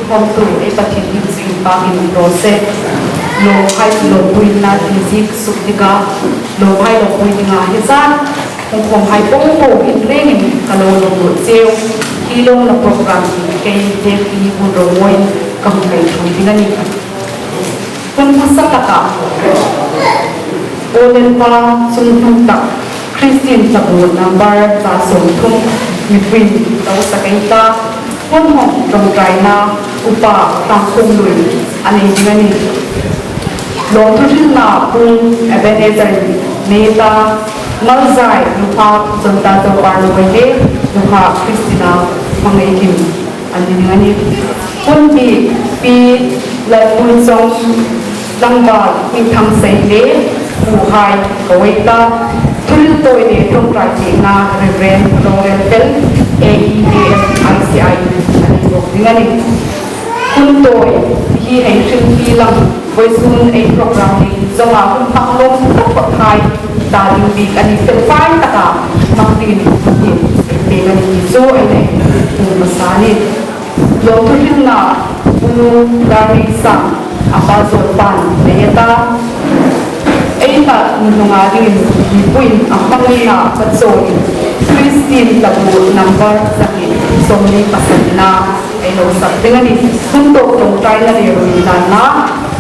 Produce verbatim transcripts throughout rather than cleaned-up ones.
Khawmtu ei Pathien hming chu inpakin um raw se. Lawmhai chu lawmpuina ding ziek suk ding a, lawmhai lawmpui dinga hi zan hung khawmhai po po inrengin ka lo lawm lut cheu. Hi lawmna program hi kei Debbie Munromawiin ka hung ngaithlak ding a nih. Hun hmasa taka Aw Lalpa Chunghnungtak Christian Ṭha Bu number za sawmthum mipuiin lo sak ei ta. Hun hmang ṭawngṭaina Upa Tlangkhumlui a nei ding a nih. Lawmthu hrilna Pu Ebenezer Neta, Malzai Nuhak Chonta Chawparmawi le Nuhak Christina Hmangaikim an ni ding a nih. Hun biek Pi Lalpuichawng, Tlangval Hmingthangsei le Puhai Kawaita, thuhril tawi le ṭawngṭai biekna Reverend Rongrelfel, A E A M I C I an ni bawk ding a nih. Hun tawi hi hei hrilfie lang, vawisun ei program ni zonga hun hmang lawm tak bawk hai ta ding bik a ni, felfai taka hmang dingin hun hi ei pek a ni ti chu ei nei hun hmasa a nih. Lawmthu hrilna Pu Darningsang, a pa Zawlpan nei a ta. Ei ta nuhnunga dingin mipuiin a hmangna pa chawin Christian Ṭha Bu number sangin sawmli pasarina ei lo sak ding a nih. Hun tawk ṭawngṭaina le ruolhilna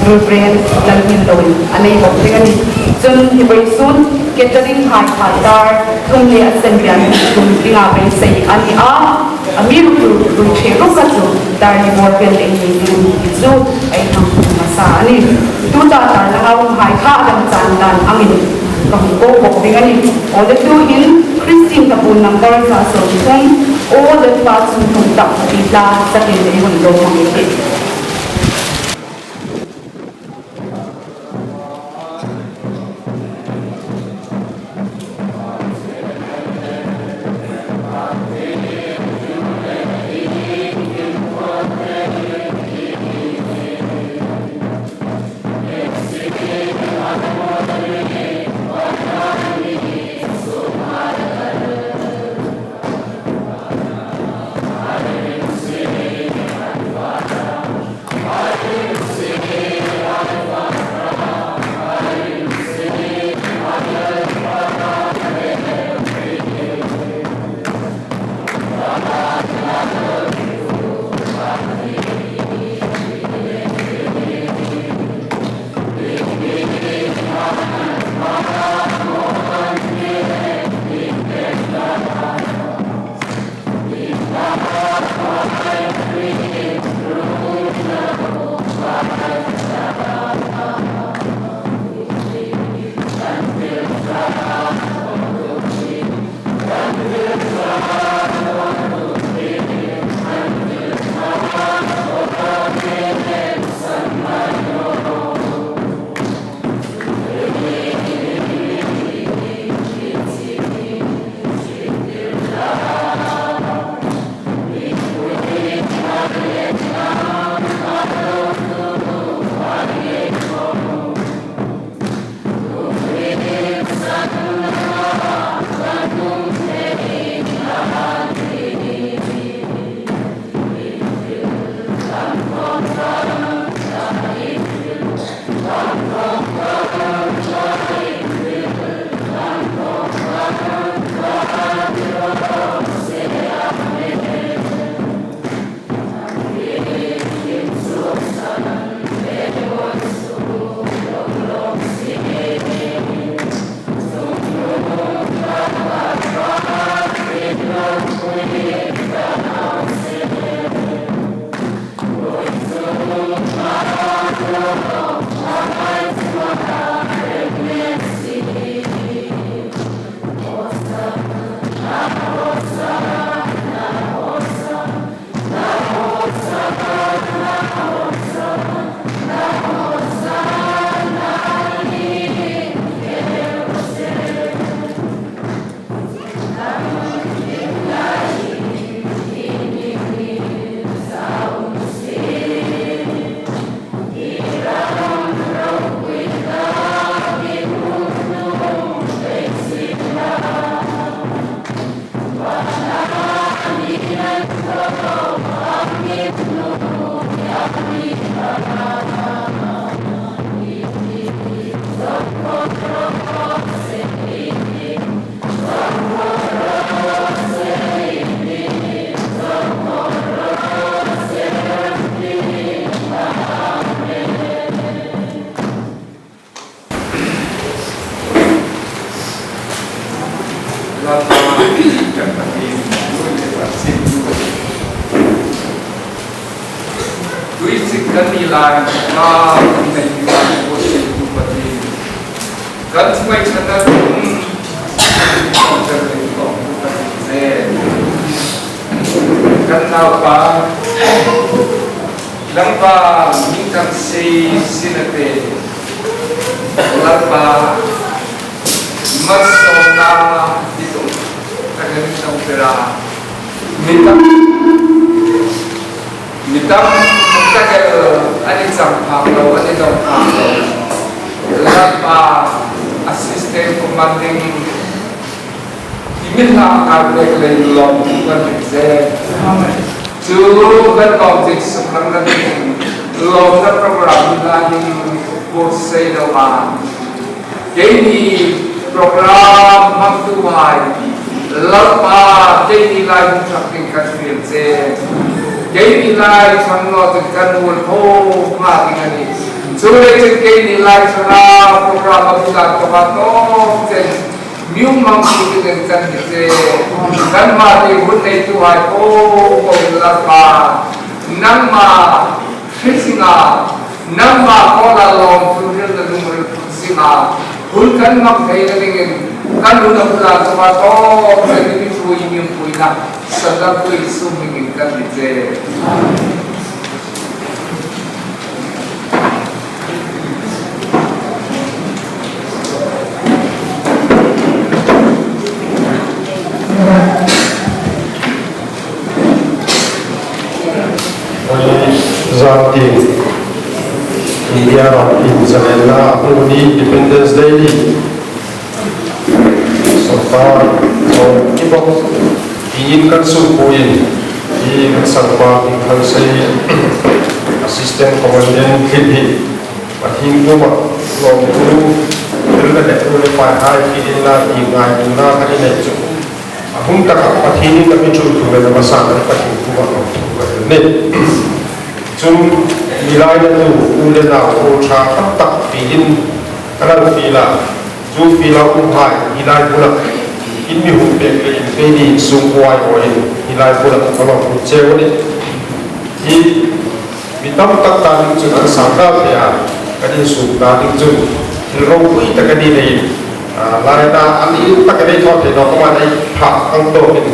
Reverend Lalhmingloin a nei bawk ding a nih. Chun hi vawisun catering hai kha dar thum le a sen lian thum dinga beisei a ni a. Amiruokchu ruoi ṭhe ruok kha chu dar li bawr vel ei nei ding ti chu ei hang hril hmasa a nih. Tuta dar langa umhai kha a dam chan dan angin ka hung ko bawk ding a nih. Aw le, tuhin Christian Ṭha Bu number za sawmthum, Aw Lalpa Chunghnungtak ti hla sakin ei hun lo hmang ei tih. Tui sik kan ni lai, ma kan nei ni lai, ko si tu pati. Kan sumai chana tum, kan kan naupa, Lalpa, mi kan sei sinate, Lalpa, masona, itu, kan kan naupa. Mi tam, mi tam, tak el, ani chang phak lo, ani dong phak lo. Lalpa, assistant commanding, i min na ka bek le lawm kan rik se. Amen. Chu kan lawm zik suk kan kan rik. Lawmna program la hin ko sei lo ma. Keini program hmangtuhai, Lalpa, keini lai hung thak ding kan fiel che. Keini lai thang lo ding kan hul ho ma ding a nih. Chuleiin keini lai thanga program a bula ko ma to chen. Miu mang su ding kan ni che. Kan ma ti hun nei tu hai ko ko Lalpa. Nangma, Hei singa, nangma ko la lawm tu ril na lung ril singa, hun kan mak thei na dingin, kan hun a bula suma to, kan ni thu i min pui na, sa dam tu i sum dingin kan ni che. Zan ti India ram in zalenna hmun ni Independence Day ni. Sawrkar, so, i bawk, i in kan sum puin, i kan sangpa, i kan sei, Assistant Commandant thil hi, Pathien kuoma lawmthu, thil ka leh tu le pai hai, i in la, i ngaituona ka i nei chu. A hun taka Pathienin a mi ṭhuoi thu le a masa kan Pathien kuoma lawmthu ka hril a nih. Chun, mi lainatu, u le nau, u ṭha tak tak, i in, ka lang fiel a. Chu fiel a umhai, hi lai hmuna, in mi hung pek leiin keini sungkuo aiawin, hi lai hmuna ka lo hung cheu a nih. Hi mi tam tak ta ding chun an sangkâl thei a, kan insuk ta ding chun, thil ropui tak a ni leiin, a, laina a ni tak a ni thaw thei naw khawma nei pha ang tawkin,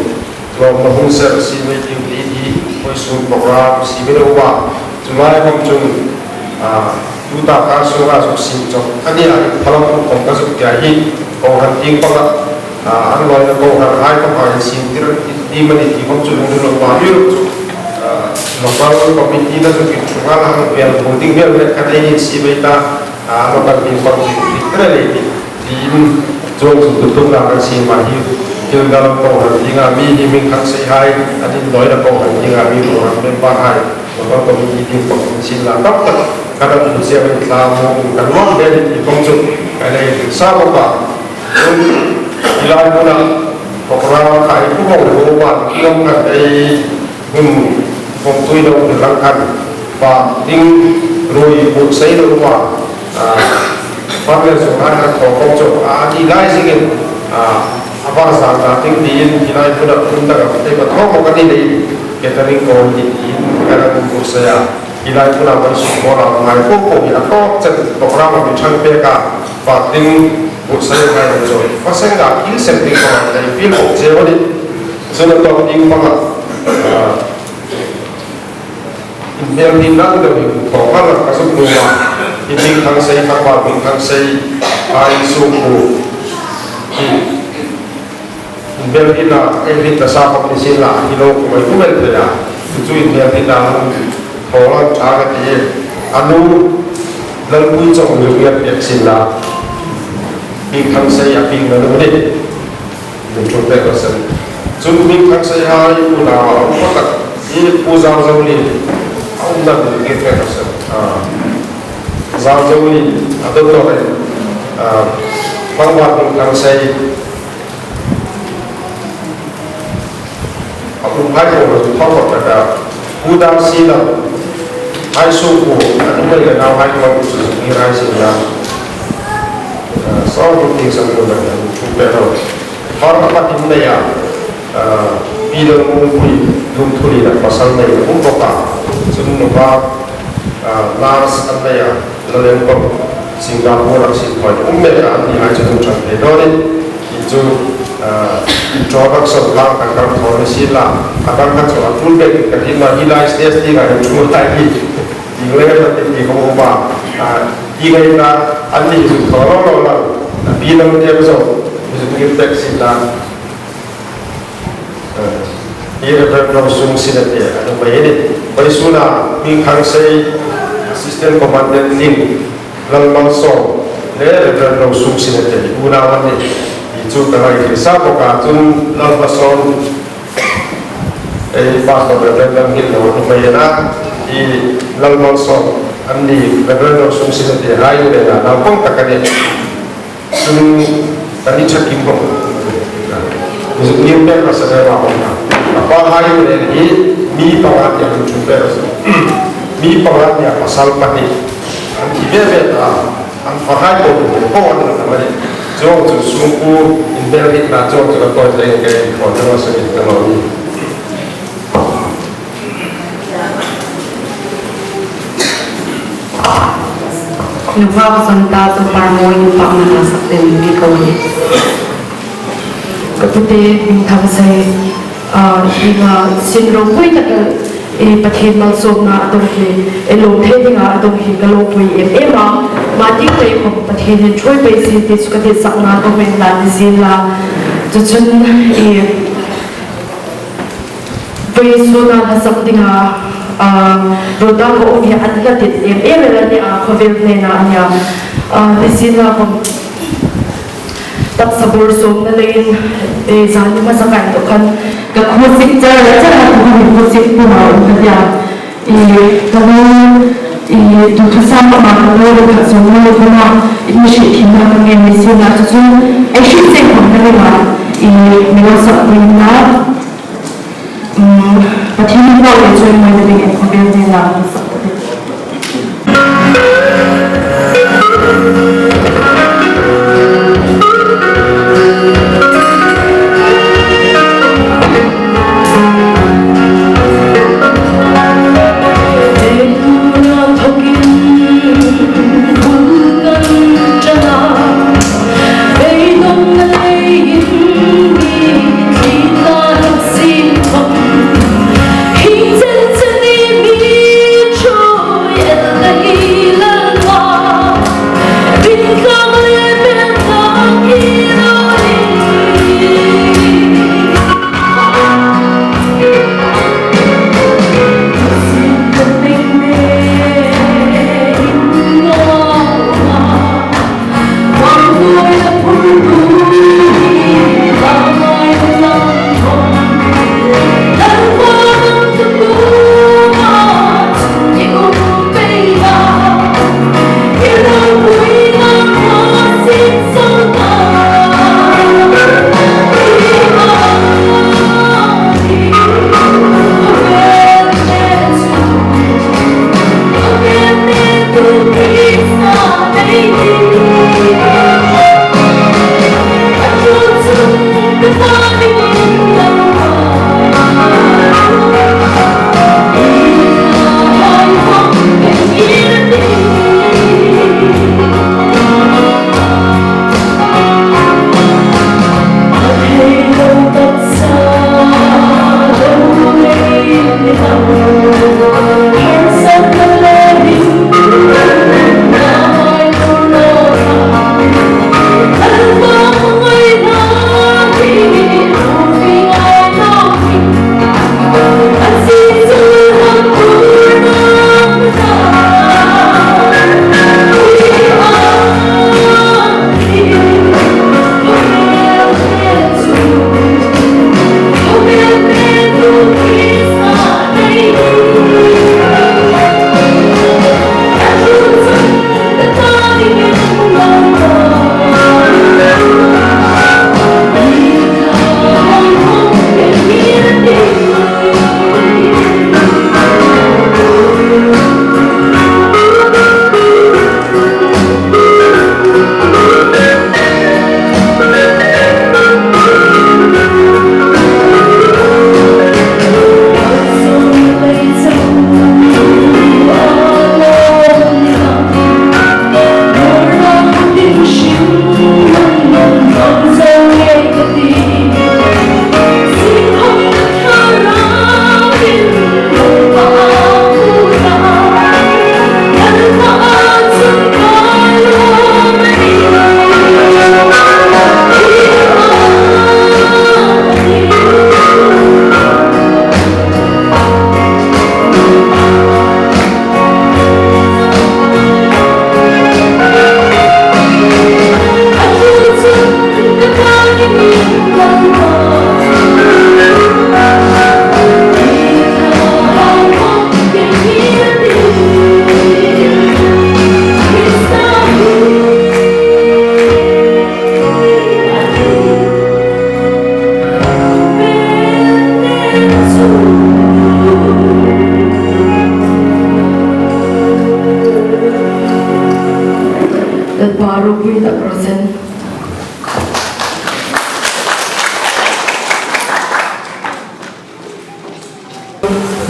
lawmna hung ser si mai ding ti hi, vawisun program si mai lo a, chu lai khawm chun, a, tuta kar sunga zuk siem chawk a nia, phalawm khawm ka zuk tia hi, kohran tieng panga, a, an lawina kohranhai khawm a insiemtir ding a ni ti khawm chu lungrim lo a mi ru chu, a, local committee-na zuk inṭhung a, a hang vel bul ding vel vel kha nei insie mai ta, a, local tieng pang zuk inṭhung tir a ni ti. Tiin, chuong chu tutuk la kan siem a hi, Kilgal kohran tienga mi hi Hmingthangseihai, an inlawina kohran tienga mi kohran member-hai, local committee tieng pang sien la tam tak, kan hmu che a, kan tla maw, kan nuom hle ti khawm chu, kan hei hril sa bawk a. Chun, hi lai hmuna, program khai pu ho lo ba, kiam kan ei, Hun, kawngtui lo ni lang khan, fak ding, ruoi, buotsai lo a, a, fak le zunghai an thaw kawng chu, a, a ti lai zingin, a, a var zang ta ding tiin, hi lai hmuna hun dang a, ei, ma thaw bawk a ni leiin, catering committee tiin, kan hung buotsai a, hi lai hmuna kan suk bawk a, ngai po po hi a tawk chen, program a mi ṭhang pek a, fak ding, buotsai ngai lo chu, fa seng a, kil seng ding kawng a, ei, fil bawk che a ni. Chun a tawk ding panga, a, Inhmel ding dang deuh hi thaw kar ka zuk nuom a, i Hmingthangsei, Thangvâl Hmingthangsei, a insuk bu hi inhmel ding a, ei hriet ta sa khawm ni sien la, hi lo kuomai kuomai thei a, chu inhmel ding a, thaw lang ṭha ka ti, a nu Lalpuichawng zuk ngen pek sien la, Hmingthangsei a pieng na nu ni. Min ṭhung pek ka seng. Chun Hmingthangseihai unau a um tak, i Pu Zalzolien a umna min ngir pek ka seng. A, Zalzolien a dawt dawt a, a, Thangvâl Hmingthangsei a umhai ko ro thawk tak a, Pu Damsienla, hai sungkuo, a nu le nauhai ko ro chu ngir hai sien la. A, saw Hmingthangsei ko ro min ṭhung pek ro. Par pakhat in nei a, ah, Pi Lalmuonpui Lungthulien a pasal nei a um bawk a. Chun nuhmei, ah, nurse an nei a, Lalengkawm Singapore-a sin thaw a um mek a, annihai chu hung ṭhang thei dawn ning. Hi chu, ah, introduction kha kan kal thaw ni sien la, a dang kha chu a tul bek ka ti naw, hi lai stage tienga hin thu lai hi. Ding le la ti ti khom um a, ah, ti ngai ta, anni hi chu thaw lo lo lang, a Pi Lalngirte zo, hi chu ngir bek sien la. Eh, hi Reverend Rosung Sinate, a nuhmei a nih. Vawisuna, Hmingthangsei Assistant Commandant ding, Lalmalsawm le Reverend Rosung Sinate, unau an nih. Hi chu ka ngaithlisa bawk a, chun Lalmalsawm, eh, Pastor Reverend Lalngirlo a nuhmei a na, hi Lalmalsawm, anni Reverend Rosung Sinate hai le na, naupang tak a nih. Chun kan ni ṭha kim bawk. Music ni pek ka sa le ma bawk na. A pa hai le hi mi panga tia min ṭhung pek ka sa. Mi panga tia pasal pahni. An ti ve ve ta. An fa hai bawk bawk bawk an ta mai. Chuong chu sungkuo inbel ritna chuong chu ka tawi tlei ke ko ta ma sa ni ta lo ni. Nunghak zon ta, Zobar mawi inpakna hla sak dingin mi ko a nih. Ka pute Hmingthangsei, ah, hi nga sin ropui taka, eh, Pathien malsawmna a dong hi, eh, lawm thei dinga a dong hi ka lawmpui em em a. Ama ding pei khom Pathienin ṭhuoi pei sien ti chu ka hriet sakna ka hung hlan ni sien la. Chu chun, eh, Vawisuna hla sak dinga, ah, rota ka um hi an hla tit em em el a nih a, khawvel hnena a nih a. Ah, ni sien la khom taksa bawr sawmna leiin, eh, zani hmasa kai dawk khan ka khuo sik char char a, ka khuo sik puma um ka tia. I, ka lo, i, tu kha sam ama ka lo, ka sawm lo puma, i, mi hriet thei na ka ngen ni sien la chu chu, ei hriet seng khom ka ring a, i, mi lo sak pui na. Pathien hming le chawimawi dingin khawvel hnena hla sak ka tih.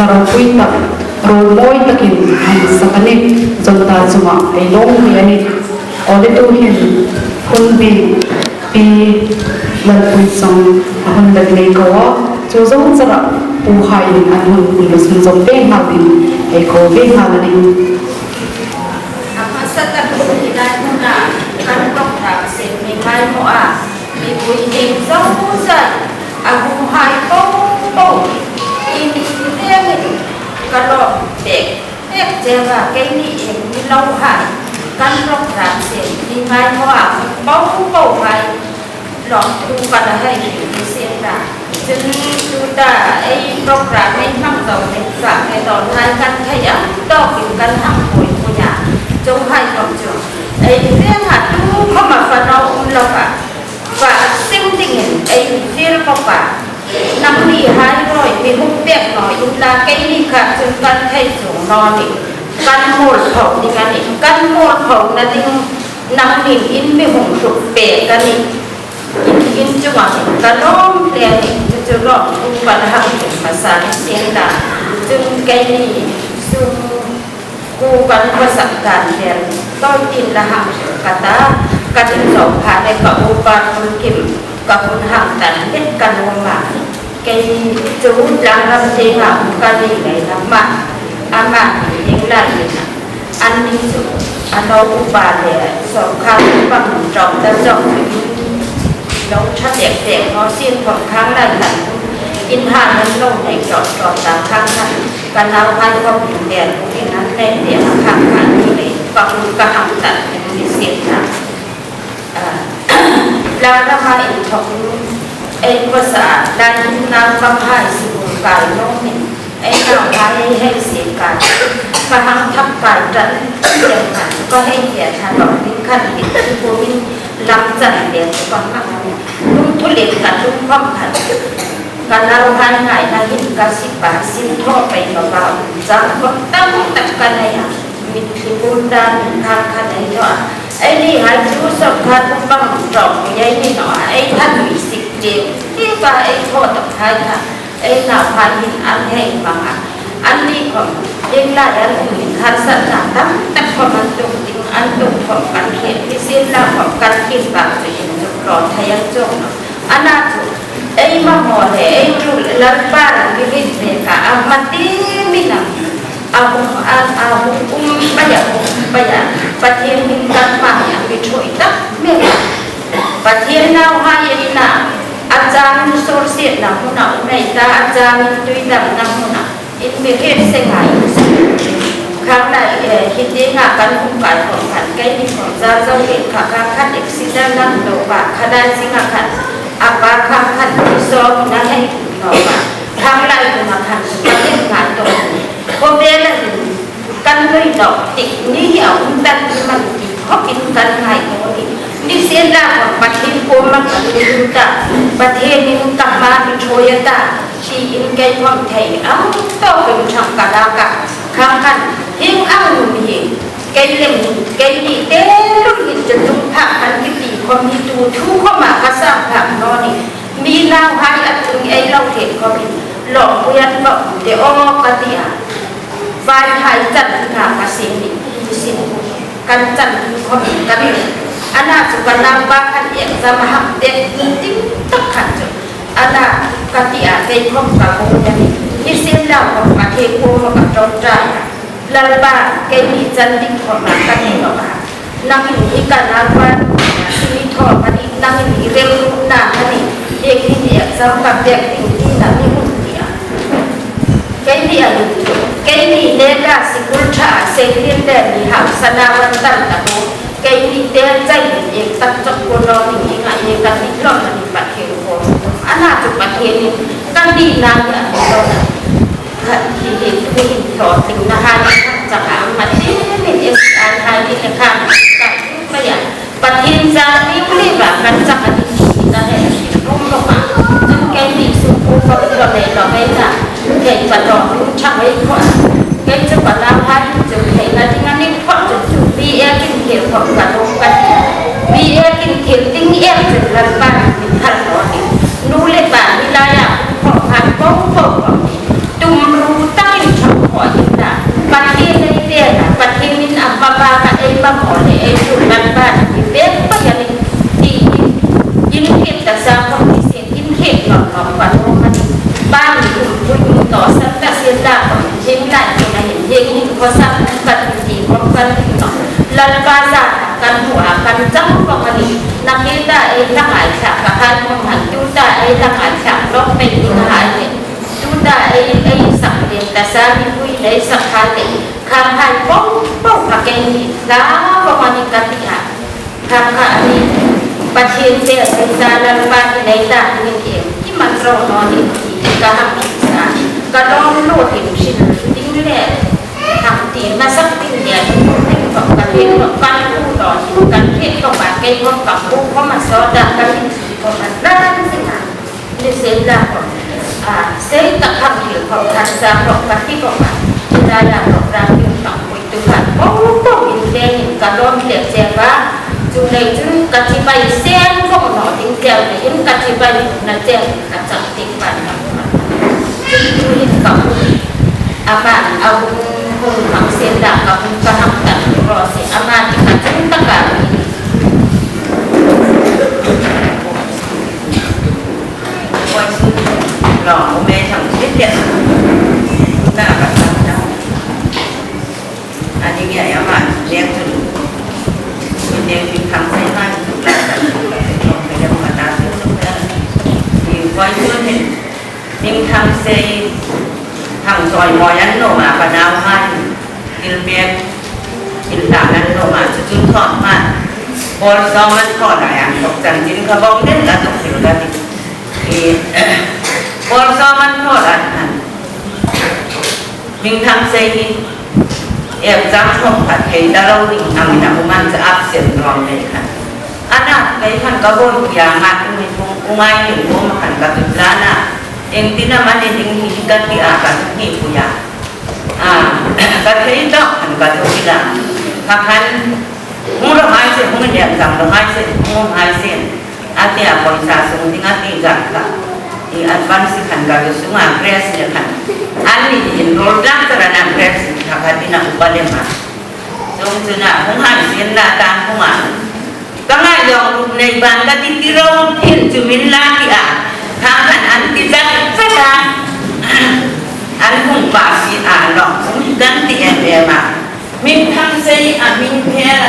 ropui tak, ro mawi takin hang sak a nih. Zon ta chunga ei lawm ve a nih. Aw le, tuhin hun bik Pi Lalpuichawng a hun la nei ko a, chu zawng chara puhaiin an hun hun la sun zawm ve nghal dingin ei ko ve nghal a nih. A hmasa tak hi lai hmuna kan program siem ni ngai maw a, mipui ding zawng zawng a hung hai po po. In rengin ka lawm pek pek che a, keini in mi lo hai kan program siem ni ngai maw a, po po hai. Lawmthu ka la hei hrilhai sien la. Chun tuta ei program ei hmang zo ni sa, ei dawn hai kan thei ang tawkin kan hang pui pui a. Chuonghai khom chu ei veng a tu khoma fano um lo a, va sing dingin ei fiel bawk a. Nangni hai rawi mi hung pek naw inla, keini kha chun kan thei chuong naw nih. Kan mualpho ding a nih. Kan mualphona ding nangnin in mi hung hluk pek a nih. In, in chunga hin ka lawm hle a nih, chu chu lawmthu ka la hang hril hmasa ni sien la. Chun keini sum kuo kan hmasa kan vel tawi tin la hang hril ka ta, ka ding zo kha le ka upa Thulkim ka hun hang tan let ka lawm a. Kei chu Tlangram tienga ka ni ngai lam a, ama hi ding lai ni a. An ni chu a lo upa le sawrkar pang ṭawng ta zawng in lo ṭha dek dek naw sien khom khang lai khan in ha nan lo nei ṭawk ṭawk ta khang khan ka nauhai khom in vel in an nei le a khang khan ni le ka hun ka hang tat in ni sien ta. A, Tlangrama inthawkin ei khawsa lai hin naupanghai sikul kai nawmin ei nauhai ei hei sie kai. Ka hang thak kai ṭan tieng khan ka hei hriet ṭha lo ding khan ti kumin lam chan ve chu ka hmang a nih. Lungthulin ka tlung khom khan ka nauhai ngaina hin ka sip a, sin thaw pei lo a, um chang khom tam tak ka nei a. Mitthli pum dan khang khan ei thaw a. Einihai chu sawrkar pang ṭawngpui ei ni naw a, ei thanuoi sik deu deu a, ei thaw tak hai kha ei nauhai hin an hei hmang a. Anni khom ding lai an um in harsatna tam tak khom an tung ding, an tung khom kan hriet ni sien la khom kan kin bak chu inzuk tlawm thei ang chuong naw. Ana chu ei mamaw le ei tul Lalpa mi rin pek a, a hma ti mi nam a hung, a, a hung um pei a, hung um pei a. Pathienin kan hma hi a mi ṭhuoi tak mek a. Pathien nauhai ei na, a changin suksietna hmuna um ei ta, a changin tui damna hmuna in mi hriet se ngai. Khang lai, eh, hi tienga kan hung kai khom khan keini khom zar zo in kha, kha khan accident lam lo va kha lai zinga khan a pa khang khan ti sawm na hei lo va. Khang lai kum a khan ka hei ngai tawk. Khawvela hin kan nui nawk tik ni hi a um tak ni man ti khawpin kan ngai tawk ni. Ni sien la khom Pathien kuoma ka tlung ta. Pathienin ka hma mi ṭhuoi a ta. Tiin kei khom thei ang tawkin ṭhang ka lak a. Khang khan hieng ang nun hi kei lem hin, keini te lung hin chu tlung phak kan ti ti khom hi tu thu khoma ka sang phak naw nih. Mi nauhai a tlung ei lo thei khomin lawmpui an va um de aw ka ti a. Vaihai chan dinga ka siem ni, hi sin kan chan ding khom kan ni. Ana chu ka naupa khan exam a hang tek ding tak khan chu. Ana ka ti a, kei khom ka ko ta ni. Ni sien la khom ka thei kuoma ka ṭawngṭai a. Lalpa, keini chan ding khom a ka ni lo a. Nangin hi ka naupa simi thaw ka ni, nangin hi rem na ka ni, hi hin exam ka pek ding ti na mi hun ti a. Keini a ni, keini neka sikul ṭha a, Seirin le mi hausana wan tam ta ko. Keini te chai in ek tak chok ko lo ni, nga e ka ni lo ni Pathien ko. Ana chu Pathienin ka ni na ya lo na. Khat hi hi tu hin thaw tling na hai khat chang a, Pathienin S I hai ni le khan ka tu ma ya. Pathien zar ni u le va kan chang a ni ti na he rum lo ma. Chun keini su ko ko lo le lo he na. Kei pa to rum chang ei ko. Kei chu ka nauhai chu kei na ding a ni ko chu B A kin thil ko ka lo ka ti. B A kin thil ding ek chu Lalpa ni Kan pa lo kan pa ni kun kun to san ta sien la kon hin lai kon hin hin hin ko san kan ti ko kan ti no. Lalpa zâra kan hmu a kan chang ko kan ni. Nakie ta ei la ngaithlak ka hai ko han tu ta ei la ngaithlak lo pe ni hai ni. Tu ta ei ei sak le ta sa ni pui ei sak hai le. Khang hai po po ka ke ni la ko kan ni ka ti a. Khang kha a ni, Pathien te a sa Lalpa ni nei ta ni em, ki man ro no ni ti ka hang sa. Ka lawm lo hin hrin ding le, hang ti na sak ding le, ding ko ka ding ko ka ku lo hin, ka hriet ko ka kei ko ka ku ko ma so da ka ni ko ma dan si na. Ni sei la ko. A, sei tak hang hil ko, han sa ko, ka ti ko ka. Ni la la ko, ra ki tak ko, tu ka. Ko, ko, in le, in ka lawm le che ba. Chu nei chun ka chibai sem ko no, in che le, in ka chibai na che, ka chak ti ba na. Chu chu in ka. Ama, a hung, hung hang sei la, ka hung ka hang tak ro se. Ama, ti ka chung ta ka. Lo, me thang sit ya. Na ka thang na. Ani ya ya ma, ne tu. Ne tu thang sei ma, tu la ta, tu la ta, tu la ta, tu la ta. Ni koi tu ni. Ning thang sei, thang soi mo yan no ma pa nau hai. Thil pek, thil ta nan lo ma chu chu thawt ma. Bawlzawm an thaw lai ang thawk chanchin kha bawm den la thawk thil ka ti. I, bawlzawm an thaw lai ang. Hming thang sei hi, em chang thawk khat thei ta lo ding ang na um an cha absent nuom nei khan. Ana, kei khan ka bawlpui a ngat um i tum, um ai ni um khan ka tut la na. Engtin am a ni ding hi ka ti a ka tut ni pui a. A, ka thei tah khan ka tut la. Kha khan, hung ro hai se, hung lian tang ro hai se, hung hai se. A ti a poisa sung ding a ti zat ka. I advance khan ka tut sung a press ni khan. An ni in rol dang tara na press kha ka ti na upa le ma. Sung chu na, hung hai se na tang hung a. Ka ngai zawng ruok nei ban ka ti ti ro hin chu min la ti a. Khang khan an ti zat zat a. An hung pa si a lawm hung kan ti em em a. Hming thang sei a hming phel.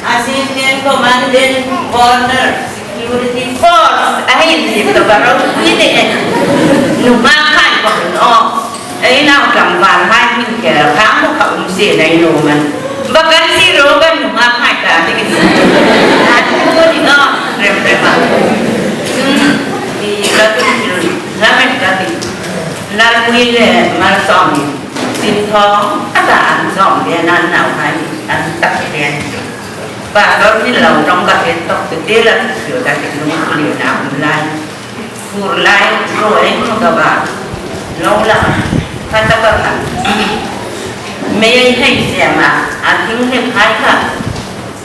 Assistant Commandant Border Security Force a hin ti to ka ropui de. Numa khai ko no. Ei nau tlangval hai hming khel khang mo kha um se nei lo man. Vacancy ro kan nu ma khai ta ti ki. A ti ko ni no, rem rem a. Hmm, i ka tu ki, la met ka ti. Lalpui le Malsawm ni. Sin thong, a ta an sawm le nan nau hai, an tak le. Pastor ni lo tong ka het tok tu te la tu ka ti lung ku le na um lai. Fur lai, ro ei hmu ka ba. Lo la, ka ta ka ka. Mei ei hei se ma, a thing hei khai ka.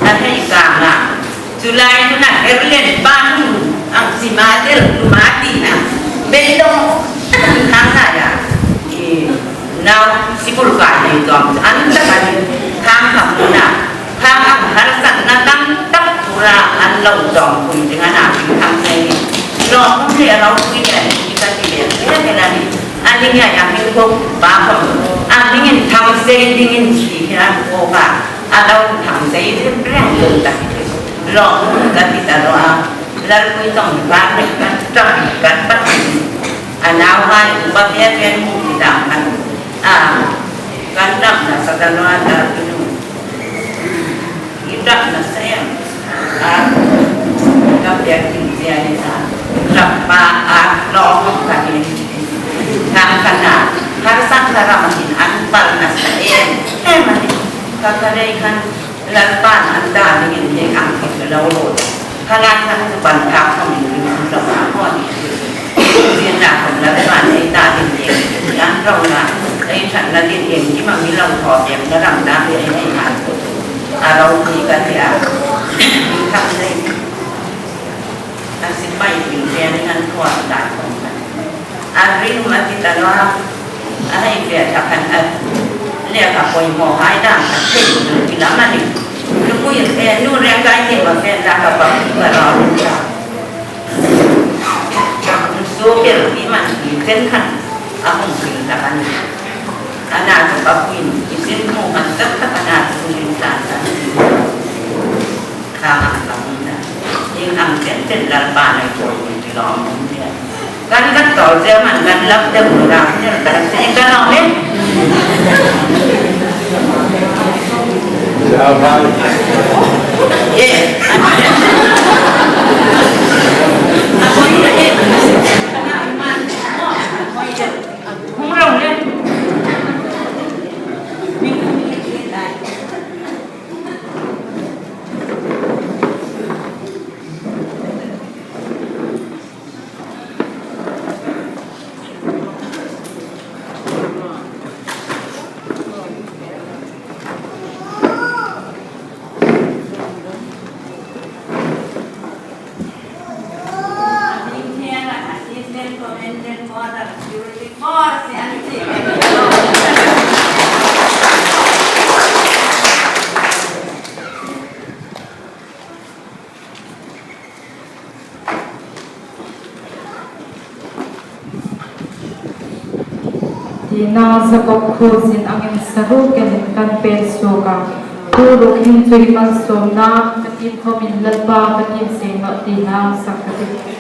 A hei ka ma. Chu lai hun a her len pa hun, ang si ma tel tu ma ti na. Bei dong, ang hang na ya. I, nau, sikul ka nei dong. An ta ka ni, khang kham na. Khang ang harsatna tam tak tura an lo dawmpui ding a na, hming thang sei ni. Lawmum le lawmpui le ni ka ti le, le ke la ni. An ni ngai a hming ko ba ko. A hming in thang sei dingin si hi an ko ba. A lo thang sei reng reng lo ta. Lawmum ka ti ta lo a. Lalpui tong ba reng kan tong kan pat. A nau hai upa pia pia mu ti dam kan. A kan dam na sa ta lo a ta tu. I ṭapna sem a, ka pek ding tia ni sa, ṭap pa a, lo hawng ka ni. Khang khan a, harsatna ram hin an pal nasa em em a ni. Kha kha rei khan, Lalpan an ta dingin hei ang thei lo lo. Kha lai khan chu pan thak khawm in ring ring lo a haw ni. Zin na khawm Lalpan ei ta ding ding, an ro na, ei ṭhatna ding ding, ki ma mi lo thaw ding, na ram na mi ei nei han. A ropui ka ti a. Thang sei. A sipai ding pen an thaw a ta khawm khan. A ring ma ti ta lo a. A hei fe ta khan a. Le ka poimaw hai dam ka thei tu ki lam a ni. Lupui e nu reng kai ti ma fe ta ka pa ka lo ta. Chen khan a hung hril ta a nih. A na chu ka puin, i sin hmu hman tak tak a na chu ring ta ta. Kha ang ka hung na. Ding ang chen chen Lalpa nei chawi ni ti lawm um nia. Kan kan tawl che man kan lap deu ni ram nia kan se kan awm e. Yes. Tina Jakob khu zin angin saru kenin kan pek suok a. Khu ruok hin chu i malsawmna ka tiem khawmin Lalpa ka tiem seng nawh tina sak ka tih.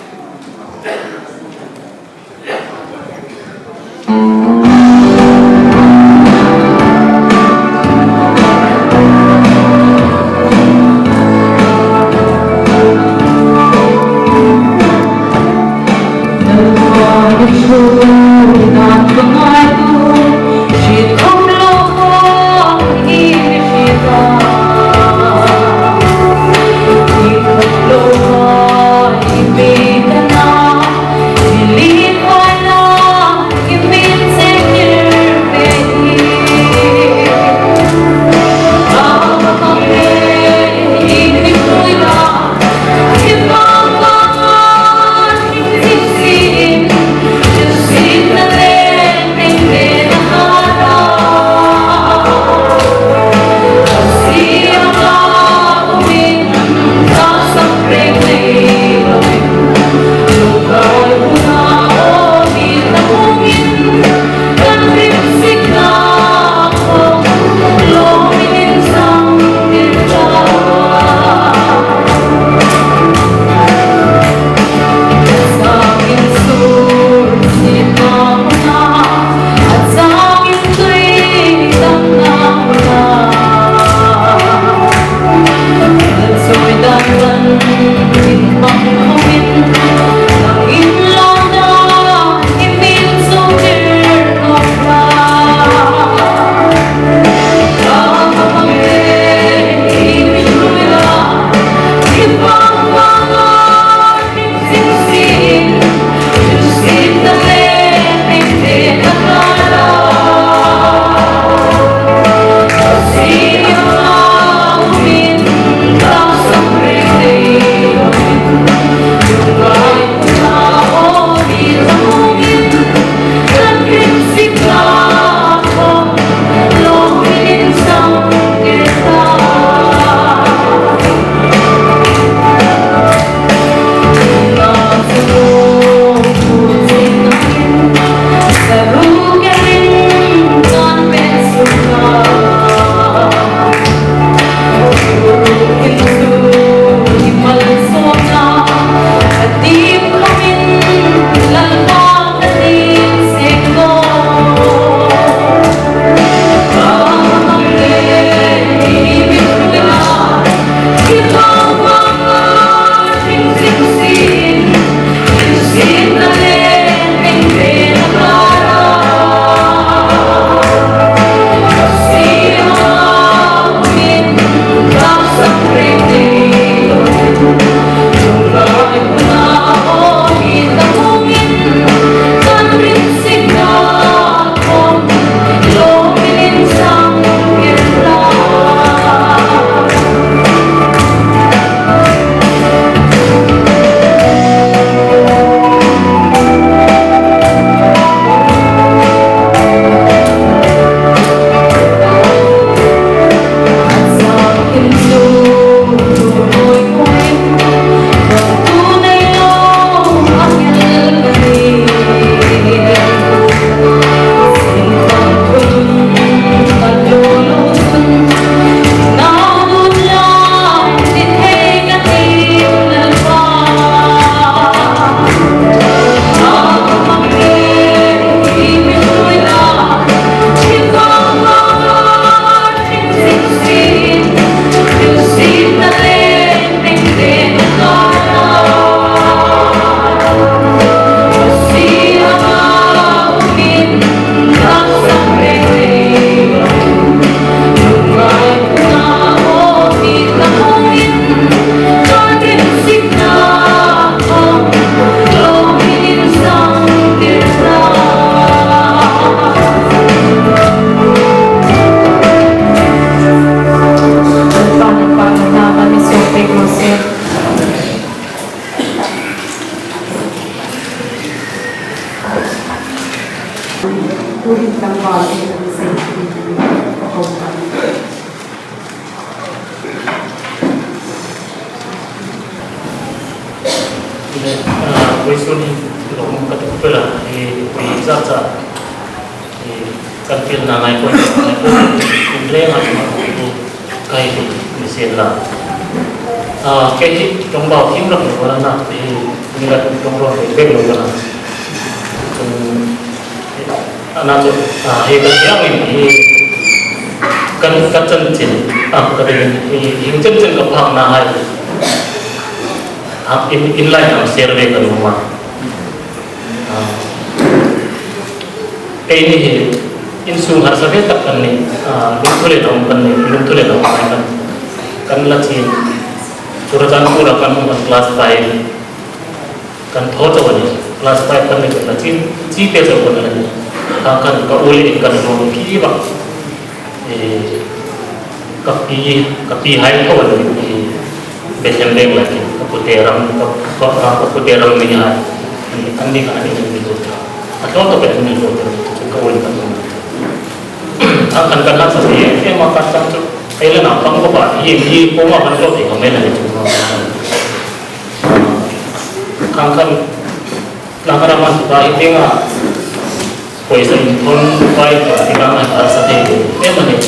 Tuhin tlangval ei kan sei hi ka ko kan. Le, ah, vawisun hin lawmum ka tuok pela, eh, mi za za, eh, kan pilna ngai pawh, ngai pawh, in le ngai ma ko kai ni sien la. Ah, kei hi ṭawngbau thiem rak lo ka na, eh, mi la ṭawngbau thiem bek lo ka na. Chun, eh, a na chu, ah, hi ka hriet angin hi kan, ka chanchin, ah, ka ring, hi, hi chanchin ka phakna hai. Ah, in, in lai kan share ve kan um a. Ah, keini hi insung harsa ve tak kan nih, ah, lungthu le lawm kan nih, lungthu le lawm kan, kan la chin. Churachandpur-a kan hung kan class five. Kan thaw chau a nih, class five kan ni kan la chin, chi te chau kan la nih. Kha khan ka u le kan hlawm ki va. Eh, ka pi, ka pi hai thaw a nih, eh, Bethlehem reng lai kin, ka pute ram, ka, ka, ka, ka pute ram mi hai. An ni, an ni kan ni kan ni lut. A thaw thaw kan ni lut, ka u le kan hlawm. Kha khan kan harsa ve, eh, ma ka chang chu. Ei le na pang ko ba, eh, mi ko ma kan lo te ko me la ni chu. Khang khan, nang khan a man tuta hi tienga, pawisa inthawn vai tuta hi nang a harsa thei em a nih.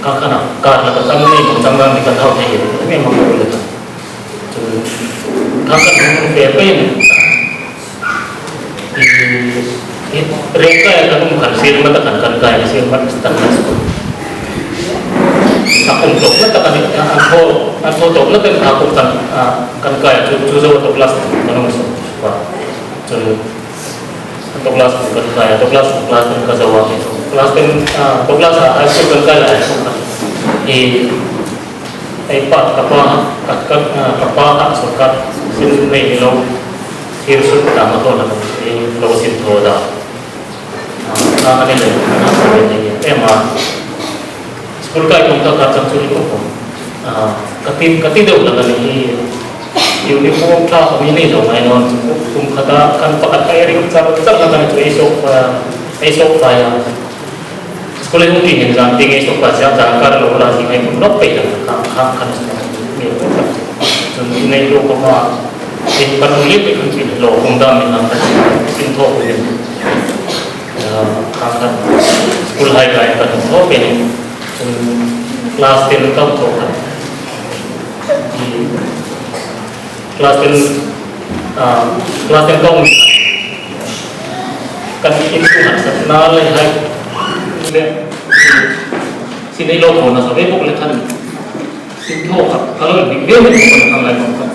Khang khan a, ka la ka tam ni, ka tam ni ka thau thei em a ko le ta. Chu, khang khan hung fe pe ni. I, i, rengkai kan um khan sir ma ta kan, kan kai sir ma ta kan. A kum tok na ta kan, a, an thaw, an thaw tok na kan a kum kan, a, kan kai chu, chu zo tok last kan um so. Wa. Chu, tok last kan kai, tok last class kan ka zo wa. Class ten, a, tok last a, high school kan kai la. I, Ei pa, ka pa, ka, ka, ah, ka pa kha sawrkar sin nei ni lo, thil suk ta ma to na, ei lo sin thaw da. Ah, ka ka ni le, ka na sa le ni, ei ma. School kai kong ka ka chang chu ni kong kong. Ah, ka ti, ka ti deu la ka ni, uniform ṭha ka mi nei lo ngai naw, kum khata kan pakhat kai ring char char la ka ni chu ei sawk, ah, ei sawk pa ya. School hung ti hin zan ti ngei sawk pa siam zan kar lo la si ngai kum lawk pei ta kha, kha, kha, kha, ngai kum ta. Chun nei lo ka ma, in kan ung lip kan ti lo kum dam in kan tin thaw kum in. Ah, kha, kha. School hai kai kan thaw pen in. Chun class ten kan thaw kan. Class ten, ah, class ten ka um. Kan insung harsatna le hai. Le, sin ei lo ko na sa ve bok le khan. Sin thaw kha, ka lo dik ve ve ko na lai ko khan.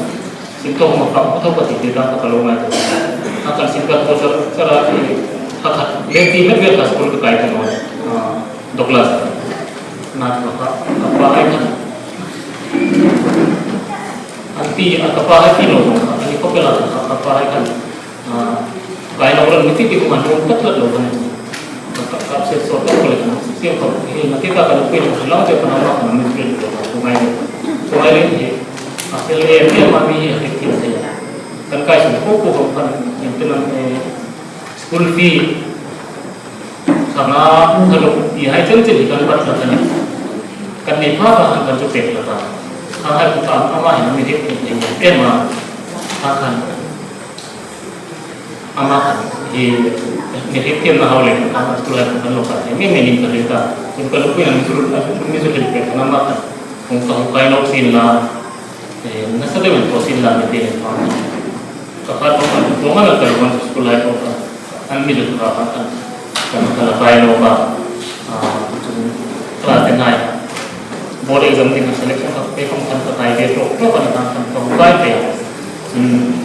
Sin thaw ma kha, thaw ka ti ti ta ka lo ngai ko. Ka kan sin ka thaw sar, sar a ti, ha kha. Le ti met ve ka school ka kai ta no. Ah, Douglas. Na ka kha, ka pa ai khan. An ti, a ka pa hai ti lo, a ni ko pela ka, ka pa hai khan, ah, kai lo ran mi ti ti ko man lo, tak tak lo kan. Ka, ka, ka se so tak ko le kan. Se ko, he, na ti ka ka lo pe lo, lo te pa na ma kan mi ti lo, ko mai lo. Ko mai lo he. A se le, me ma mi he, he ti lo he. Kan kai so ko ko kan, kan ti nan, eh, School fee, thana, thalo, ti hai chen chen hi kan bat la kan. Kan nei pha ta han kan chu pek la ta. Kha hai ku ta ama hin mi hek ni ni em a. Kha khan. Ama khan hi mi hek tiam na hau le kha kan school hai kan lo ka. Mi mi ning ka le ta. Kun ka lo ku na mi su mi su le pek na ma khan. Kun ka kai lo sin la. Eh, nasa deuin thaw sin la mi te. Ka kha tawng an, tawng an a kal wan school lai tawng kha. An mi zuk kha kha kan. Kan kha la kai lo ka. Ah, class ten nine. Board exam ding selection kha pe kong kan ka kai ve tawk tawk kan kan kan tawng kai ve. Hmm.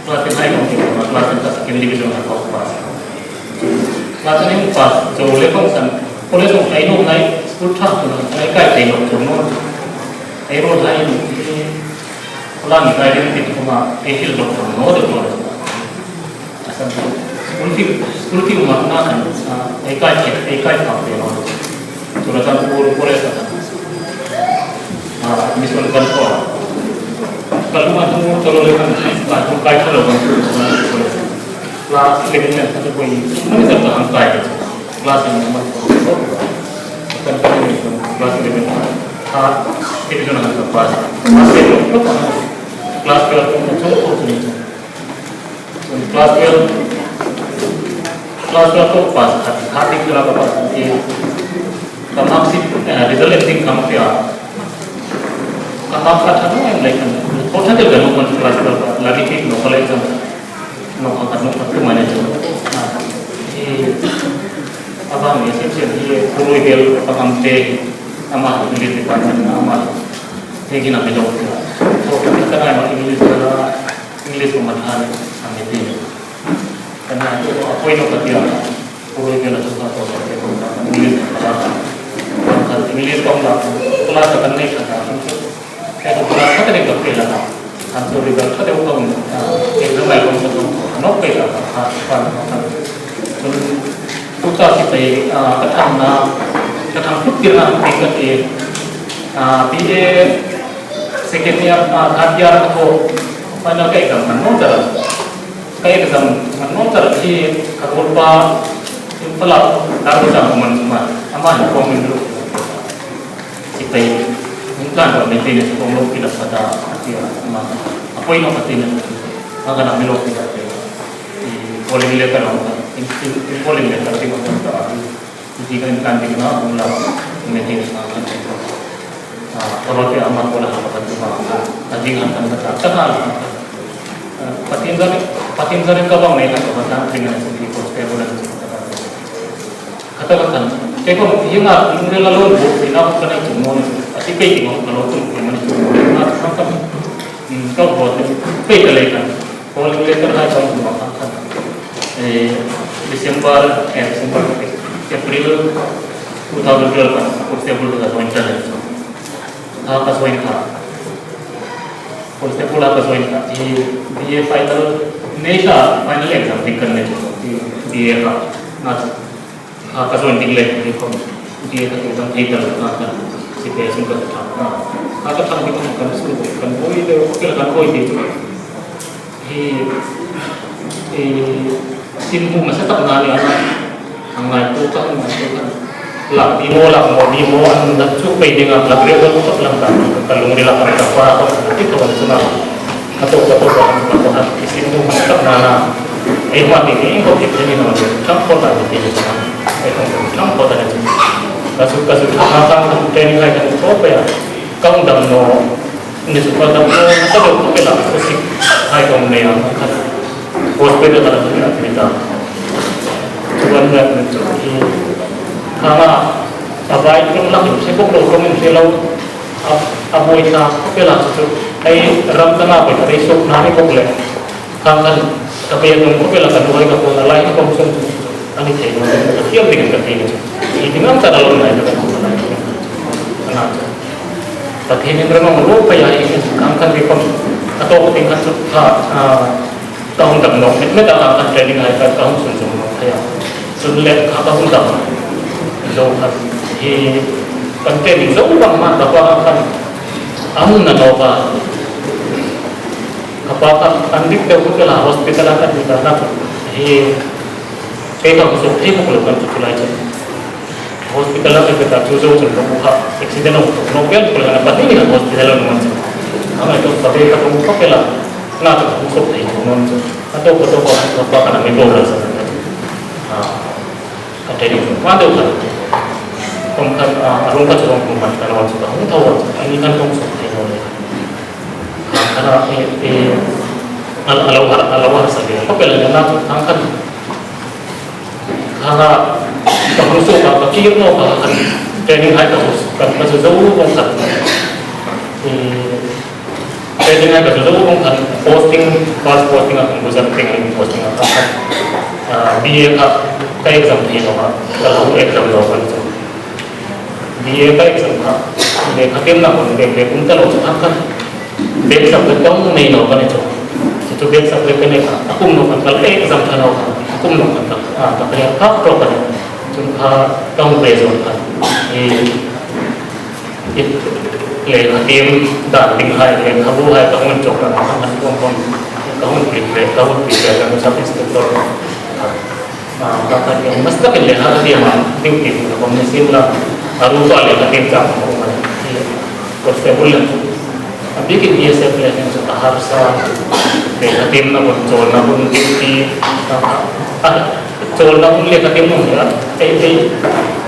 Class ten nine kong ke class ten ka second division ka tawk pass. Class ten nine pass. Zo le kong kan. College kong kai lo nai. School thak tu nai kai kai lo zo no. Ei ro lai ni, la ni kai den ti ko ma, ei thil dok dok no de ko. Asan, school fee, school fee ma na kan, ah, ei kai ke, ei kai ka de no. Churachandpur college ka. Ah, admission kan ko. Kan ma tu to lo le kan, kan kai ka lo kan. La, le kan kan ko. Mani sa ka han kai. Class in number four. Kan kan ni class eleven. Ha, division ang sa pass. Pass in number four. Class twelve ang sa four ni. Class twelve. Class twelve ko pass. Ha, ha, di kira ko pass. Ka mark sheet, eh, result ending kam kya. Ka mark ka thano em lai kan. Ko thate kan ko class twelve. Lagi ki no college. Nokha khat, nokha khat tu mane chu. Ah, eh, a bang ni sim sim hi Pu Ruibel ka kam te, ama English department ama. He kina me dok. So, ka ka ma English ka, English ko ma than, a me te. Ka na ko a point of view. Pu Ruibel a chu ka ko ka ko ka English ka ka. Ka English ko la, class ka nei ka ka. Ka ko class ka nei ka pe la. An chu result ka deu ka um. Exam ai ko ka ko. No pe ka ka. Ka ka. Tu ta si pe, ah, ka thang na, ka thang phut tir na pe ka ti. Ah, B A second year, ah, third year ko. Final ka exam kan no ta. Ka exam kan no ta hi ka ko pa. Impala, dar ko exam man ma. Ama ko min ru. Sipai, in plan ba maintenance ko lo pila pada atia ma. A point of maintenance. Aga na mi lo pila. I polling letter lo. In, in, in polling letter ti ma ta. Ti kan kan ti na la maintenance ma kan. Ah, kalau ti ama ko la ha ka ti ma. Adi kan kan ta ta ha. Ah, patin zari, patin zari ka bang nei kan ka ta ring na si ko stable na si. Khata ka khan. Kei khom hi nga lungrila lo bu, hi nga khom ka nei chung mo ni. A ti pei ti ngong ka lo tum ke mani chung mo ni. Nga khom ka, mm, ka bo te pei ka lei khan. Polling letter hai chung mo khan khan. Eh, December, eh, December, April two thousand twelve khan, Constable ka join ka lei. Ha ka join kha. Constable ka join kha. Hi B A final, nei kha final exam ding kan nei. Hi B A kha. Nga Kha ka join ding le, ni khom. Ti ka tu dang thei ta lo na ka. Si pe sung ka ta. Kha ka thang ding kan sung kan boi de, ke kan boi de. Hi, eh, sin bu ma sa ta na ni ana. Ang ngai tu ka, ang ngai tu ka. Lak di mo, lak mo, di mo, an na chu pe ding a, lak re ko to lam ta. Ka lung ri lak ka pa ko ti ko na. Ka to, ka to, ka to, ka to, isin mo ma sa na na. Ei ma ti ni ko ti ni no. Tham ko ta ni ti ni. Ei ko tham ko ta ni. Ka su, ka su, ka, ka, ka training hai ka ko pe ya. Ka hung dam no. Ni su ka dam no. Ka do ko pe la. Ko si. Hai ko ne ya. Ka. Hospital ka la ni ta. Chuan na ni chu. Ka ma. A vai tlung lak in hre bawk lo, tlung in hre lo. A, a buoina khawp el a chu chu. Ei ram tana buoina rei suk na ni bawk le. Khang khan ka pe tlung khawp el a, ka nuai ka pawn a lai ka kawng sung chu. A ni thei lo, ka thiam ding ka thei ni chu. I ding ang ta lo nai ka kawng lai. Ana chu. Pathienin remang lo pei a, i khang khan ri pawm. A tawk ding khan chu kha, a, Ka hung dam nawk met met a, ka training hai ka, ka hung sunzawm nawk thei a. Chun le kha ka hung dam zo kha hi kan training zo bang ma ka pa khan a hung na nawk a. Ka pa kha an dik deu kha la hospital a kan dik a na hi kei ka hung suk thei bawk lo kan chu chu lai chu. Hospital a ka ta chu zo chun ka bu kha accident a hung tuk nawk vel pawh la, pathum in hospital a hung man chu. A ngai tuk ka ve ka bu kha pela na ka hung suk thei chu non chu. Ka to ka to ka ka pa ka na mi bo la sa. A, ka te ni ma do ka. Kong ka, a, a rung ka chu kong man ka lo chu ka hung tho chu. Ani kan kong suk thei lo le. Ka na e, e, a, a lo har, a lo har sa ve. Ka pela na chu thang kan. Kha, ka hung suk a, ka kir nawk a, kan training hai ka hung suk, kan ka zu zo vawng khan. Hmm, training hai ka zu zo vawng khan, posting, first posting a kan bu zat teng a posting a kan khan. Ah, B A kha, ka exam thei nawk a, ka lo exam lo kan chu. B A ka exam kha, lekha ṭemna hun bek bek um ta lo chu khan khan. Bek subject ka hung nei nawk a ni chu. Chu chu bek subject ka nei kha. A kum nawk khan kal exam kha nawk khan. A kum nawk khan kal. A, ka clear kha ṭawk a ni. Chun kha ka hung pe zo khan. I, i, lekha ṭem dan ding hai, lekhabu hai ka hung chawk a, ka hung, ka hung, ka hung prepare, ka hung prepare, ka hung sub inspector. Ah, ka ka tiam, mas takin lekha ka tiam a, duty hung ka khom ni sien la, a ru ka lekha tiem chang ka khom a, hi, constable le. A bikin B S F le hin chu ka harsa, lekha tiemna hun, chawlna hun, duty, ah, ah, chawlna hun lekha tiem hun hi a, ei, ei,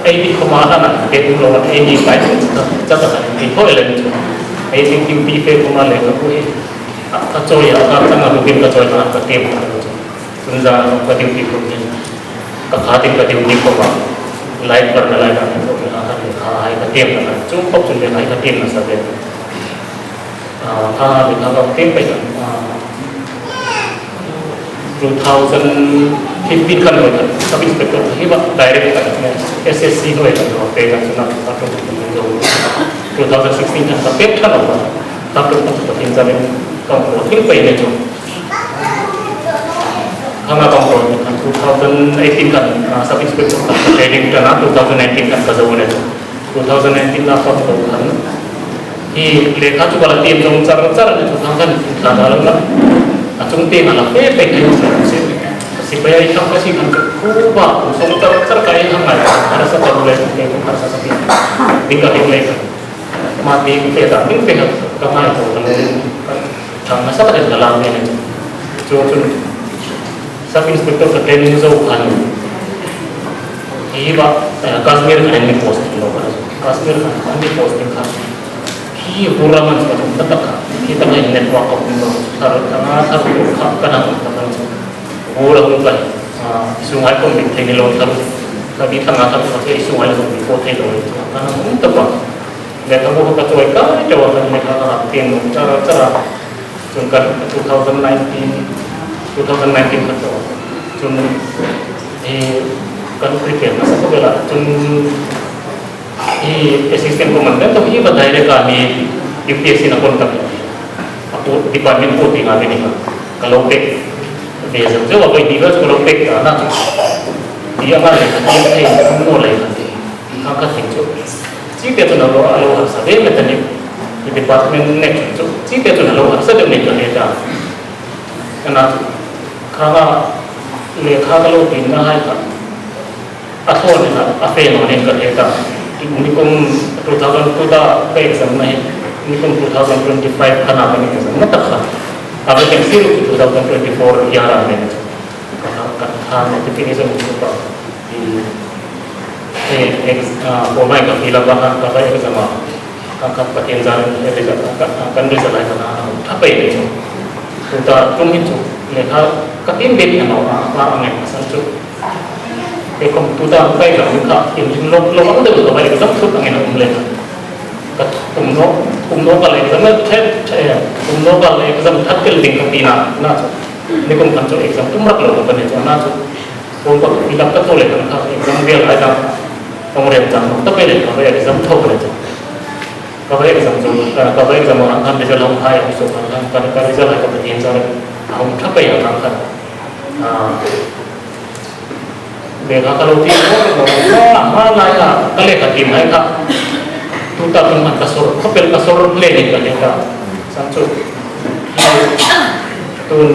ei ni khom a hlan a, ke tum lo a, ei ni kai, cha, cha, cha, ei khom le chu. Ei ni duty fe khom a lekha khu hi, a, ka chawi a, ka, ka na rukin ka chawi a, ka tiem ka chu. Chun zan ka duty khom hin, ka kha tin ka duty khom a, light bar na light bar na khom a, ka lekha hai ka tiem ka na, chu khom chun lekha hai ka tiem nasa ve. Ah, kha lekha ka tiem pei ka, ah, two thousand fifteen khan lo ka, sub inspector hi ba direct ka, S S C lo ka, lo pe ka chun a, a tum tum zo. Two thousand sixteen khan ka pek than lo ka, ka tum tum ka tin za len ka ko tin pei le chu. Hang a bang ko, two thousand eighteen khan, ah, sub inspector khan training ṭan a, two thousand nineteen khan ka zo ni chu. Two thousand nineteen la ka ko khan. Hi lekha chu ka la tiem zawng char char ni chu, hang khan thla da lam la. A chung tieng a la fe fe ni chu si. Sipai ai thang ka si khan chu khu ba, zawng char char ka ei hang ai. Harsa char le, ke harsa sa ke. Ding ka ding le. Ma ti pe ta, ti pe ka ngai ko ka le, ka thang nasa takin ka lam ni chu. Chu chu sub inspector ka training zo khan. Hi ba, eh, Kashmir khan ni post lo ka. Kashmir khan ni post khan. Hi hura man sa ta ta ka. Hi ta ngai network ko ni lo. Thar ka na thar ka ka na ta ka. Hura hung ka. Ah, sungai ko ni thei ni lo thar. Ka bi thang a thar ka sungai ko ni ko thei lo. Ka na hung ta ba. Lekha bu ka chawi ka chawi ka lekha ka tiem char char. Chun ka two thousand nineteen, two thousand nineteen ka chawi. Chun hi ka prepare nasa ka vela. Chun hi assistant commandant to hi ba direct a mi U P S C na kon ka. A pu department pu ti nga ni ka. Ka lo pek. Ve zam zo a ko ni ba ka lo pek ka na. Hi a ma lekha tiem thei no le ka. Ka ka thei chu. Chi te chu na lo, a lo harsa ve me ta ni. Department ne chu. Chi te chu na lo harsa de ni ka ni ta. Ka na chu. Ka nga lekha ka lo tin na hai ka. A thaw ni na, a fe no ni ka ni ta. Ni kum two thousand two ta ka exam na hi. Ni kum two thousand twenty-five ka na ka ni exam na ta ka. A ve ken si two thousand twenty-four ya ra ni. Ka, ka, ka notification chu ka, i, e, ex-, ah, ko mai ka fill up a, ka vai exam a, ka, ka Pathien zan, e, result, ka, ka, kan result lai ka na, tha pei le chu. Tuta, tum hin chu, lekha, ka tin bet na mau, a, a, a ngai ka san chu. E kom tuta, ka exam ka, in, in lok, lok, ang deu ka vai exam thut ang in um le. Ka kum no, kum no ka le exam, thet, thet, kum no ka le exam, that tel ding ka tina, na chu. Ni kum khan chu exam tum rak lo ka ni chu na chu. Kum ka fill up ka thaw le khan kha exam vel ai ta. Kong rem chang ta pei le ka exam thaw ka ni chu. Ka exam chu, ka exam ang khan result hung hai ang so khan khan ka result hai ka tin sa le. Hung tha pei ang khan. Ah. Lekha ka lo ti, ma, ma lai a, ka lekha tiem hai kha. Tuta tun man ka sor, khawpel ka sor le ni ka lekha. San chu. Tun,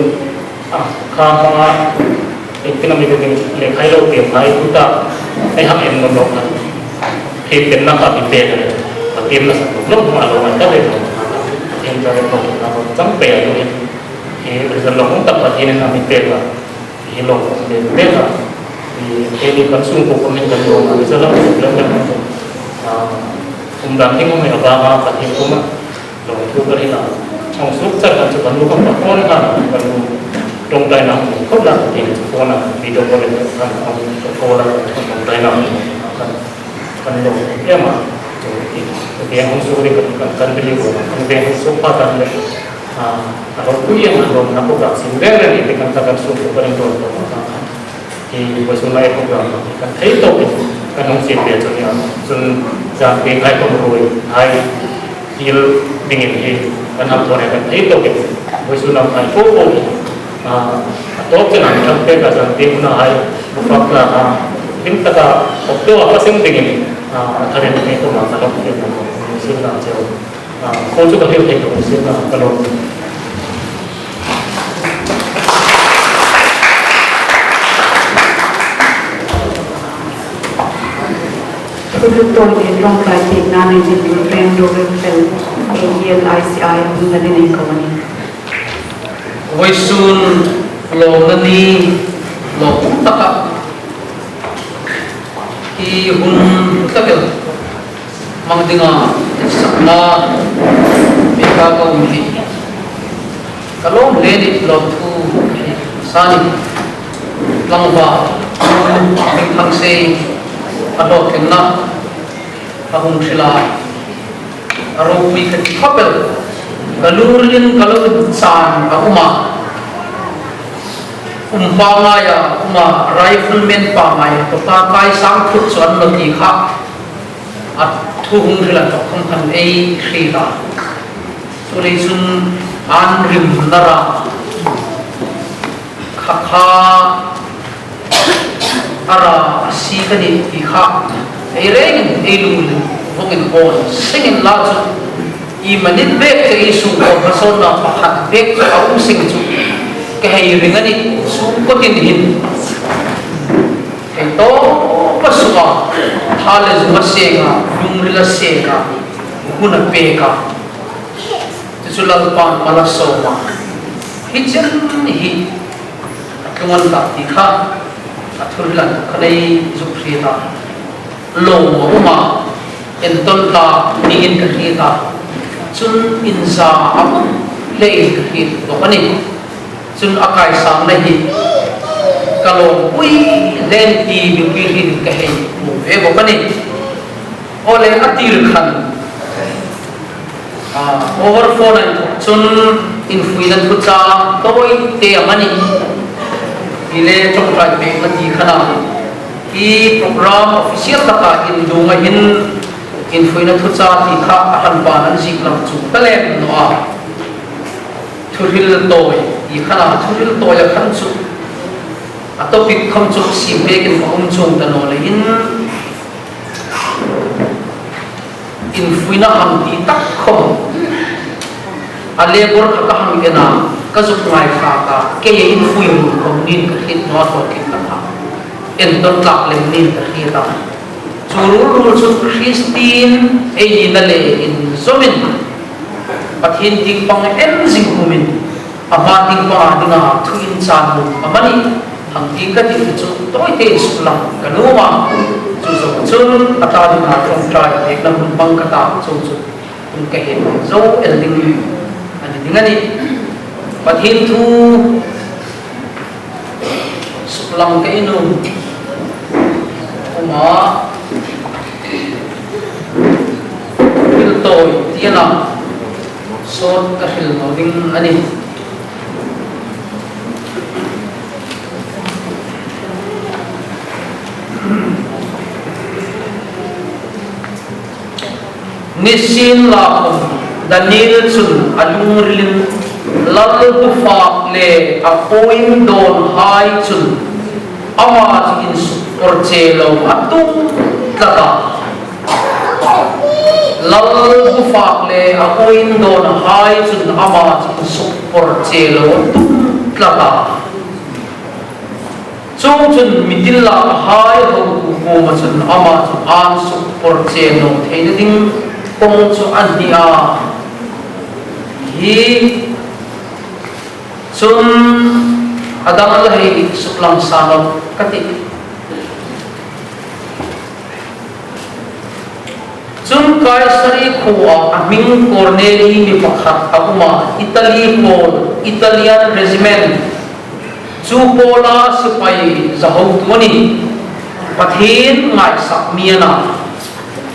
a, kha ma, e, tina mi ding lekha lo tiem hai tuta. Ei hang em no no kha. Khi tiem na kha bi pe ka. Ka tiem na sa lo ma lo ma ka le lo. Tiem ka le lo na ko chang pe a lo. Khi result lo ta pa tien na mi pe ka. Hi lo, le, le la. Hi, he ni kan sung ko ko min kan lo, le, le, le, le, le. Ah, um dan ding um, a ba, a ba, hi ko ma. Lo, thu ka ri la. Hung suk char kan chu kan lo kan pa kon ka, kan lo. Tong tai na, ko la, ti ko na, video call kan, kan, ko la, tong tai na, kan. Kan lo, ya ma. Chu, ti, ti hung suk ri kan, kan, kan video call, kan video call pa kan le. Ah, a lo pui ang a lo na ko ka sin reng reng ni kan ta kan sung ko kan ro ko ka. Hi ko sun lai ko ka kan thei to kan hung sin be chu ni a. Sun zan pe khai ko ro hai til dingin hi kan ham to ne kan thei to ke. Ko sun lam khai ko ko. Ah, a to chen ang thang pe ka zan pe na hai. Ko pa ka ha. Lim ta ka ko to a pa sing dingin. Ah, a tharen ni ko ma ka lo ke na ko. Sin na cheu. Ah, ko chu ka hil thei ko sin na ka lo. Thiltawi le ṭawngṭai pekna nei dingin Reverend Rorel Fel, A E L I C I, hung dingin ei ko a nih. Vawisun lawmna ni lawm taka hi hun taka hmang dinga insakna peka ka um hi ka lawm hle a nih, lawmthu ka hei sa a nih. Tlangval Hmingthangsei a hlawtlingna a hung hril a, a ropui ka ti khawp el. Ka lungrilin ka lo chan a um a. Um pangngai a um a, rifleman pangngai, tawka kai sang thut chu an lo ti kha. A thu hung hril a tawk khawm khan ei hriet a. Chuleiin chun an rim nar a, kha kha a ra a si ka nih ti kha ei rengin ei lungril vawngin awn sengin la chu, iemani bek chu ei sung awn hmasawnna pakhat bek chu a um seng chu ka hei ring a nih, chu ka ti hin. Hei tawpa sunga tha le zung a seng a, lungril a seng a, hun a pek a. Chu chu Lalpan mal a sawm a. Hi chen hi a tlung an ta ti kha a thu hlan kha ei zuk hriet a. Lawm a um a, entawn tlak niin ka hriet a. Chun inza a um hle in ka hriet bawk a nih. Chun a kaisangna hi ka lawmpui hle ti mipui hriet ka hei hmu ve bawk a nih. Aw le, a tir khan, a, overflow-na inthawk chun infuina thuchah tawite amanih hi le ṭawngṭai pekna ti khan a, hi program official taka indunga hin infuina thuchah ti kha a hranpa an ziek lam chu ka lem naw a. Thuhril tawi ti khan a, thuhril tawi a khan chu a topic khawm chu siem pekin ka um chuong ta naw leiin, infuina hang ti tak khawm a label kha ka hang en a, ka zuk ngaithlak a, kei a infui ruol khawm niin ka hriet naw a, thaw kit ka kha. Entawn tlak lem niin ka hriet a. Chu ruol ruol chu Kristien ei nina le inzawmin Pathien tieng pang en zing humin, a hma tieng panga dinga thu inchang hun amanih hang ti ka ti chu tawite suklang ka nuom a. Chu zo chun a ta dinga ṭawngṭai pekna hun hmang ka ta chu chu hun ka hei zo el ding a ni ding a nih. Pathien thu suklang ka nuom a, hril tawi ti a na, sawt ka hril naw ding a nih. Nisienlakhawm Daniel chun a lungrilin lal bufak le a awi indawnhai chun ama chu insukpawrche lo a tum tlat a. Lal bufak le a awi indawnhai chun ama chu insukpawrche lo a tum tlat a. Chuongchun mi thil lakhai hotu kuoma chun ama chu an sukpawrche naw theina ding kawng chu a hni a. Hi chun a dang la hei suklang sa naw ka ti. Chun Kaisari khuoa a hming Korneli mi pakhat a um a, Italy pawl, Italian regiment, chu pawla sipai zahotu a nih. Pathien ngaisakmi a na.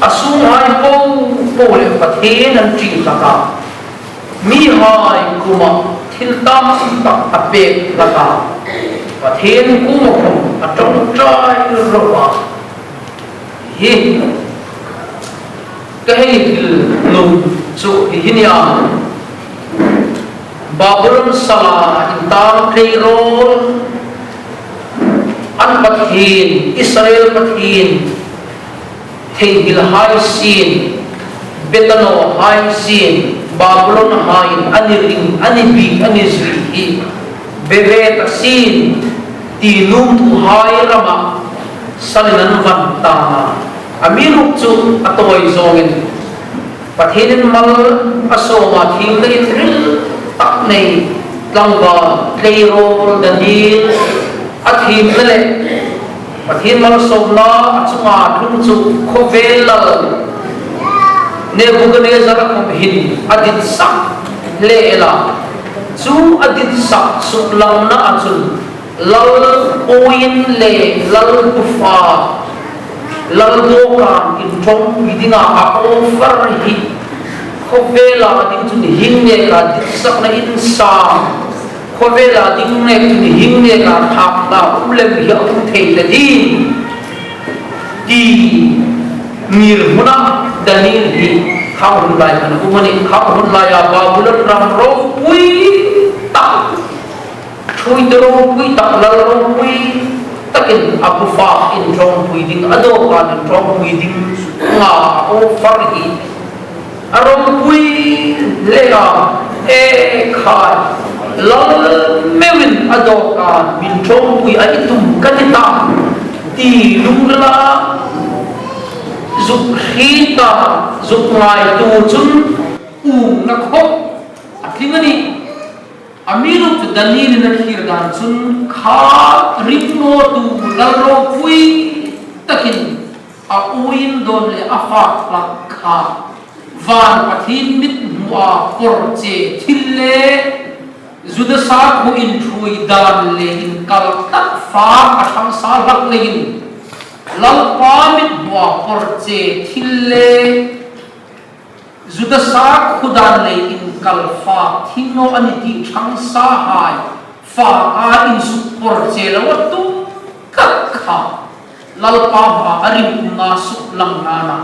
A sunghai po po le Pathien an ṭi hlak a. Mihai kuoma thil tam tak a pek hlak a. Pathien kuoma khawm a ṭawngṭai ro a. Hi ka hei hril nuom chu hi hi a nih. Babulon sala intang tleirawl, an Pathien, Israel Pathien theinghilhai sien, Betanohai sien, Babulonhaiin an ring, an bik, an zui hi be ve ta sien ti nuomtuhai rama salin an van ta a. Amiruokchu a tawi zawngin Pathienin mal a sawm a, thiemna inril tak nei tlangval, tleirawl, Daniel a thiemna le Pathien malsawmna a chunga tlung chu khawvel lal Nebuchadnezzar khom hin a ditsak hle el a. Chu a ditsak suklangna a chun lal uoin le lal tufa, lal dawkan inṭawngpui dinga a offer hi khawvela ding chun hieng neka ditsakna insang, khawvela ding nek chun hieng neka thakna um lem hi a um thei ta ding ti ngirhmuna Daniel hi khang hun lai khan a um a nih. Khang hun laia Babulon ram ropui tak, ṭhuoitu ropui tak, lal ropui takin a bu fak inṭawngpui ding, a dawkan inṭawngpui ding nga a offer hi a ropui hle a. E khai, lal meuin a dawkan min ṭawngpui a ni tum ka ti ta ti lungrila zuk hriet a, zuk ngaituo chun umna khawp a tling a nih. Amiruokchu Danielin a thlir dan chun kha ringnaw tu lal ropui takin a uoin dawn le a fak hlak kha van Pathien mithmua pawrche thil le Juda sakhuo inṭhuoi dan le inkal tak fak a ṭhangsa hlak leiin Lalpa mithmua pawrche thil le Juda sakhuo dan le inkal fak thil naw a ni ti ṭhangsahai fak a insuk pawrche lo a tum tak kha Lalpa hmaa a ringumna suklang nana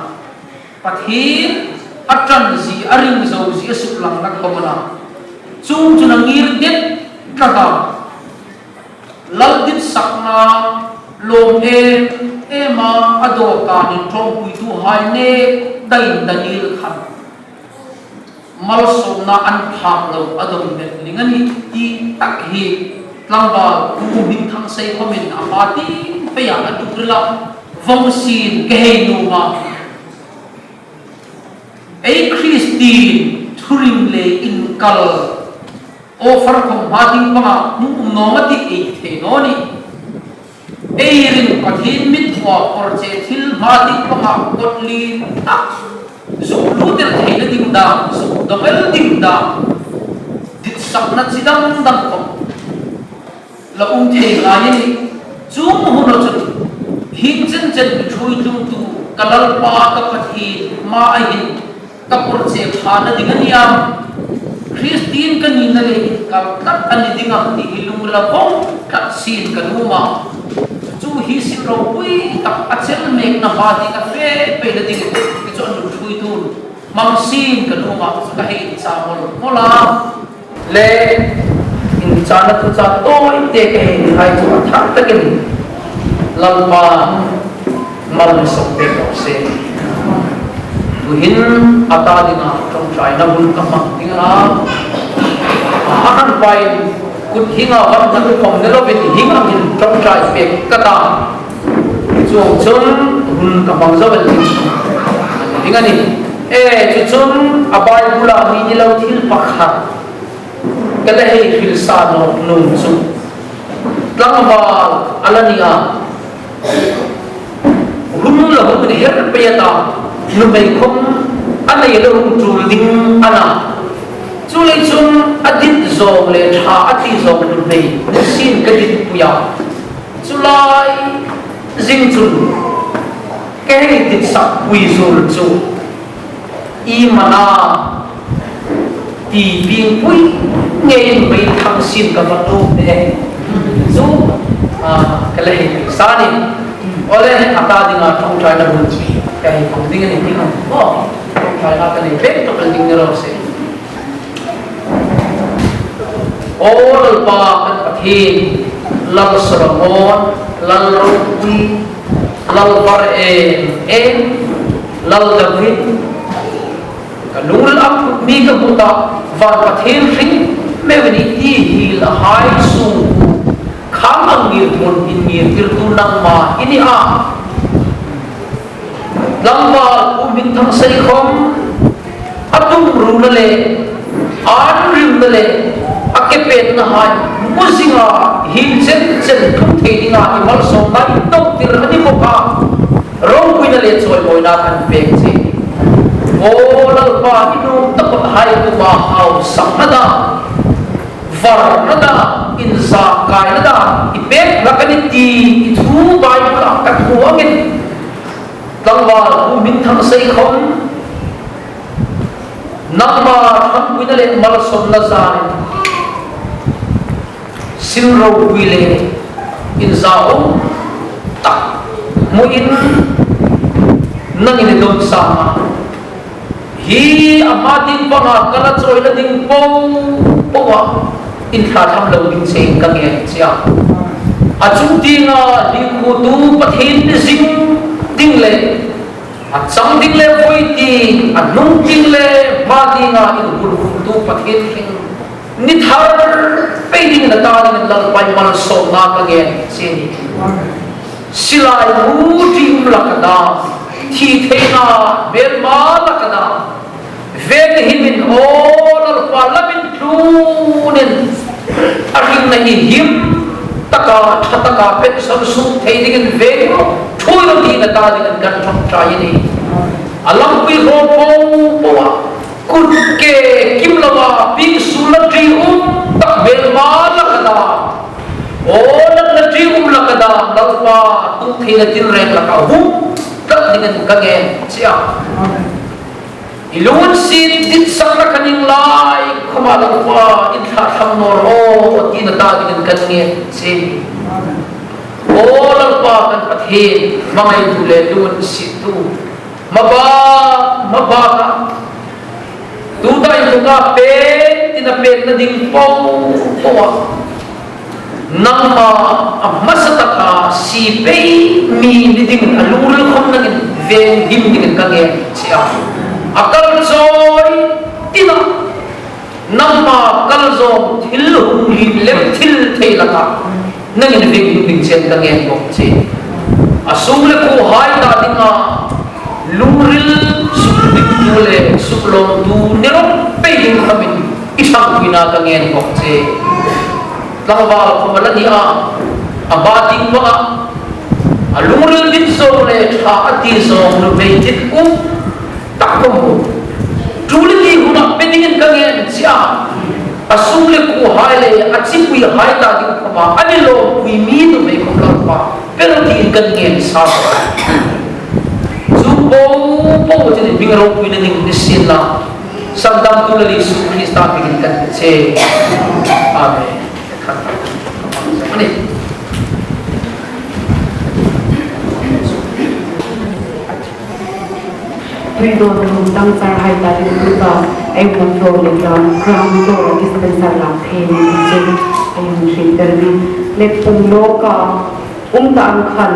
Pathien a ṭanzie, a ringzozie a suklangna khawm a na. Chuong chun a ngir det tlat a. Lal ditsakna lawm em em a, a dawkan inṭawngpuituhai nek daiin Daniel khan malsawmna an phak lo a dawng met ning a nih ti tak hi tlangval Pu Hmingthangsei khawmin a hma tieng peia a tukrila vawng sien ka hei nuom a. Ei Kristien thuring le inkal offer khawm hma tieng panga hmu um naw a ti ei thei naw nih. Ei ring Pathien mithmua pawrche thil hma tieng panga kawtlin tak zuk lut el theina ding dam, zuk dawng el ding dam, ditsakna chi dang dang khawm la um thei ngai a nih. Chuong hun chun hieng chen chen mi ṭhuoi tlungtu ka Lalpa ka Pathien hmaa hin ka pawrche phana ding a ni am? Kristien ka nina le inkal tlat a ni ding am ti hi lungrila vawng tlat sien ka nuom a. Chu hi sin ropui tak a chel mekna hma ding a fe peina ding chu a nun ṭhuoitu hmang sien ka nuom a, ka hei inchah mawl mawl a. Le inchahna thuchah tawite ka hei nihai chu a thar takin Lalpan mal mi sawm pek raw se. Tuhin a ta dinga ṭawngṭaina hun ka hmang ding a na. A han pai kut hienga van kan khawm ni lovin hieng ang hin ṭawngṭai pek ka ta. Chuong chun hun ka hmang zo el ding a nih. E, chu chun a Bible-a mi ni lo thil pakhat ka la hei hril sa nawk nuom chu tlangval a la ni a. Hun la hun her pei a ta, nuhmei khawm a nei lo hung tul ding a na. Chuleiin chun a dit zawng le ṭha a ti zawng nuhmei sien ka ditpui a. Chu lai zing chun ka hei ditsakpui zuol chu i mana ti piengpui ngeiin Hmingthangsei ka va tuok de chu, a, ka la hei sa a nih. Awle, a ta dinga ṭawngṭaina hun ka hei hmang ding a nih ti kha. Aw, ṭawngṭaina ka nei pek tawk el ding ni raw se. Aw Lalpa kan Pathien, Lal Solomon, Lal ropui, Lal var em em, Lal David, ka lungril ang mi ka hmu ta, van Pathien hring meu ni ti hi la hai sung khang ang ngirhmun inngirtirtu nangma i ni a. Tlangval Pu Hmingthang Seikhom, a tumruna le, an rimna le, a ke petnahai, mu zinga, him chen chen tum thei dinga, i malsawmna i tawk tir a ni bawk a. Ropuina le chawimawina kan pek che. Aw Lalpa, i nuom taphot hai tu ma hau sakna da, varna da, inzakaina da, i pek hlak a ni ti, i thu Bible-a ka thu angin. Tlangval Pu Hmingthang Seikhom, nangma ṭhangpuina le malsawmna zanin, sin ropui le inzaum tak hmuin nangin i dawm sa a. Hi a hma tieng panga ka la chawina ding po po a, in thlathlam lo ding chein ka ngen che a. A chung tienga hlikhutu Pathien ni zing ding le, a chang ding le voi tieng, a hnung tieng le hma tienga inhulkhumtu Pathien hring ni thar pei dingin a ta dingin Lalpa i malsawmna ka ngen che a nih. Silai mu ṭi um laka dam, thi theina hmelma laka dam, veng himin aw Lalpa lamin tlunin a hringna hi him taka, ṭha taka, pension suk thei dingin veng ṭhuoi lo dingin a ta dingin kan ṭawngṭai a nih. A lampui hraw po po a, kut ke kim lova, ping sul la ṭi um tak hmelma laka dam, aw natna ṭi um laka dam, Lalpa tuk theina tinreng laka hum tak dingin ka ngen che a. I lunginsiet ditsakna ka ning lai khawma Lalpa in thlathlam naw rawh tiin a ta dingin kan ngen che. Aw Lalpa kan Pathien, hmangaitu le lunginsiettu, hmabak, hmabak a, tuta inthawka pek tina pekna ding po po a, nangma a hmasa taka sie pei mi ni dingin a lungril khom nangin veng him dingin ka ngen che a. A kal chawi tina nangma kal zawng thil hung hlim lem thil thei laka nangin veng him ding chen ka ngen bawk che. A sung le kuohai ta dinga lungril sukdiktu le suklawmtu ni rawp pei ding khawmin i ṭhangpuina ka ngen bawk che. Tlangval khawm a la ni a, a hma tieng panga a lungril dit zawng le ṭha a ti zawng nuhmei dit um tak khawm ṭul i ti huna pe dingin ka ngen che a. A sung le kuohai le a chipuihai ta ding khawma a ni lawmpui mi nuhmei khawm Lalpa, pe rawh tiin kan ngen sa. Chu po po chu ni hming ropuina ding ni sienla, Sandamtu Lal Isu Krista hmingin kan che. Amen. Tui dawn tum tang sar hai ta ding tuta, ei hmang thaw le lam, ground floor a dispenser lam thei ni chu ei hung hriltir ni. Le pung lawka um ta ang khan,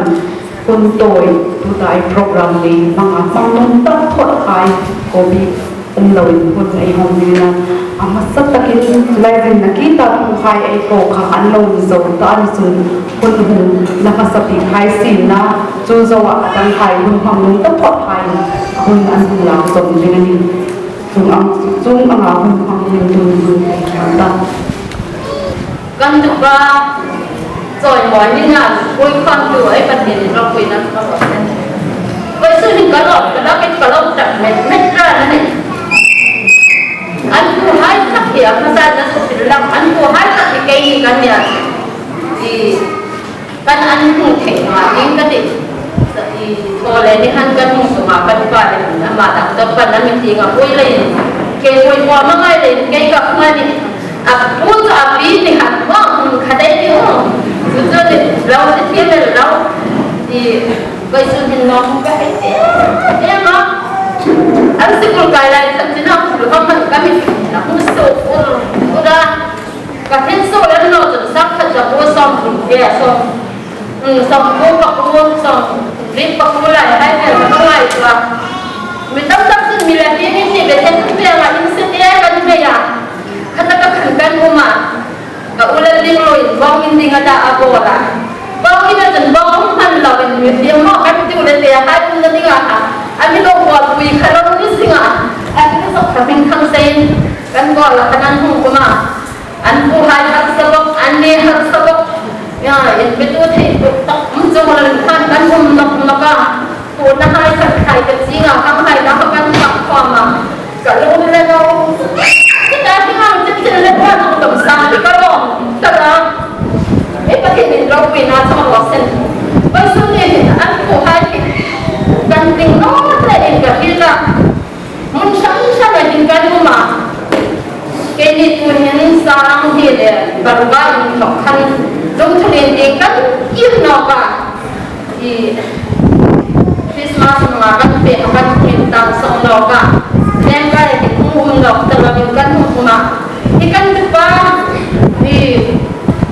hun tawi tuta ei program nei hmanga hmang nuom taphot hai, covid um loin hun ei hung ni a. A hmasa takin lai zin na ki ta thu hai ei ko kha an lo zo ta a ni chun hun hung na hmasa bik hai sienla, chu zoa a dang hai hun hmang nuom taphot hai hun an hung lak zawm ding a nih. Chung ang, chung anga hun hmang nuom ding hun ei hmang ta. Kan tupa chawimawi ni na, pui khawm tu ei Pathien ropuina ka lawm. Koi su ni ka lawm, ka lawm, ka lawm tak met met ra na ni. An tu hai tak hi a hmasa na su pil lam, an tu hai tak hi kei ni kan nia. I kan an hung thei ma ding ka ti. I thaw le ni han kan hung sunga kan pa le ama doctor pan a mi ti nga pui le. Kei pui pawm a ngai le kei ka hung a ni. A pu chu a pi ni khat hmang hun khat ei ti u. Chu chu ni lo ti ti le lo. I koi su hin nawm ka hei ti. Em a. An sikul kai lai chan chin a hung hmang ka mi na hung su ur ur a. Ka thin su lem naw chun sang khat ka pu sawm thum ke a sawm. Hmm, sawm pu pakhat, sawm li pakhat lai hai vel ka ngai tua. Mi tam tak chun mi le pi ni ti ve te tu ve la in se te kan ve ya. Khata ka khan kan um a. Ka u le ding lo in bawng in ding a ta a bawla. Bawng in a chun bawng um hman lo in mi tiang maw kan tiu le te hai um na ding a ha. A mi lo buoipui kha lo ni zing a, a mi lo zuk kha hming khang seiin kan kuoma khan an hung um a. An puhai harsa bawk, an neu harsa bawk. Ia, inpetu thei bawk tak um chuong lalin khan kan um nawk nawk a. Puonahai, sakhaihai ka zing a, khanghai la kha kan tak khawm a. Ka lung le lo. Ka ti ngang chim chim le, ka lung dam sa, ka lawm ta a. Ei Pathienin ropuina chang raw se. Vawisun ni hin an puhai hi kan ding naw leiin ka hriet a. Hmun hrang hrangah hin kan um a. Keini tuhin sang hni le Barba inthawk khan lungthim indik kan kir nawk a. I Christmas hmunga kan fe, kan fe tang sawng nawk a. Lengkai hin hung um nawk ta lovin kan hung um a. I kan tupa, i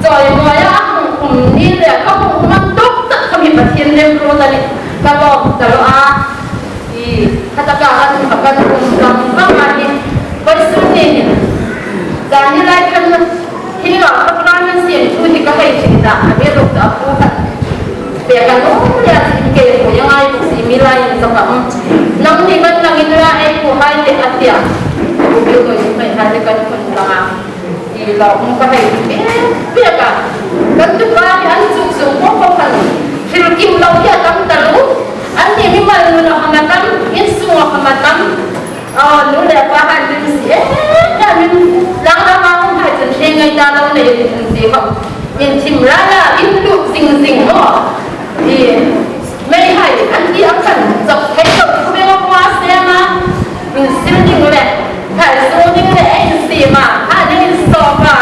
chawimawi a hung um ni le ka hung um ang dawk tak kha mi Pathien remruot a nih. Ka lawm ta lo a. I, khataka kan, kan um dang dang a nih. Vawisun ni hin, zani lai khan hi la program an siemtu hi ka hei hriet a, amiruokchu a pu khat pek a nuom le a, chin ke pu ya ngai pu si mi lai in ka pang. Nangni man nangin la ei puhai te a tia. Pu pu ko si mai hai te kan phun dang a. I lo um ka hei ti pek pek a. Kan tupa hi an zuk zuk bawk bawk khan. Thil kim lo hi a tam taluo. Anni mimal nun a khawm a tam, insung a khawm a tam. Aw, nu le pa han min si e, ka min lang la ma hung hai chun hre ngai ta lo nei in ti khawm. Min thim la la, in lu zing zing maw. I, mei hai, an ti a khan, zok thei lo, khu be ma kwa se ma. Min sil ding le, khai su ding le, ei si ma, ha ding so ma.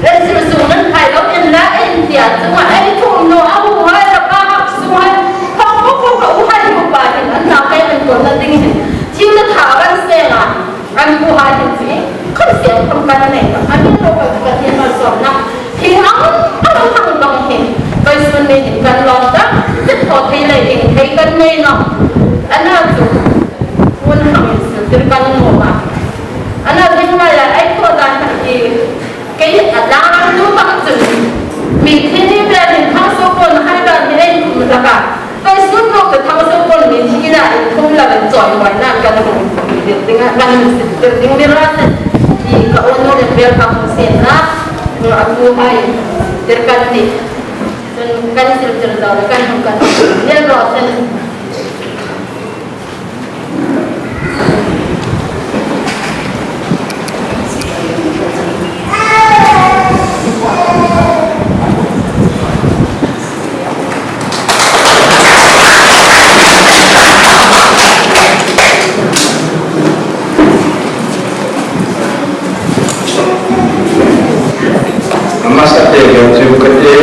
Ei sil su nan khai lo, en la, en tia, su ma, ei thum no, a hu hai, la pa hak su hai. Khawm ko ko ko u hai u pa hin, an na kai an ko na ding hin. Thil na tha kan se ma. Kan puhai hin chu, kan siam khawm kan nei ta, a mi lo ka, ka ti malsawmna. Thil ang, ang ang bang hin, vawisun ni hin kan lawm ta, zet thaw thei lei ding thei kan nei nawh. Ana chu, hun hang insil tir kan nuom a. Ana ding mai a, ei thaw dan hi, kei a dang ang tu bak chun. Mi thi ni ber hin thang so kon hai dan hi ei kum ta ka. Vawisun ruok ka thang so kon mi thi la in thum la kan chawimawi nan kan hung tir ding a, kan insil tir ding ni raw se. I ka unau le ber ka hung sien la, a puhai tir kan tih. Chun kan sil tir zo le kan hung kan tir raw se. A hmasa te lo chu ka ti,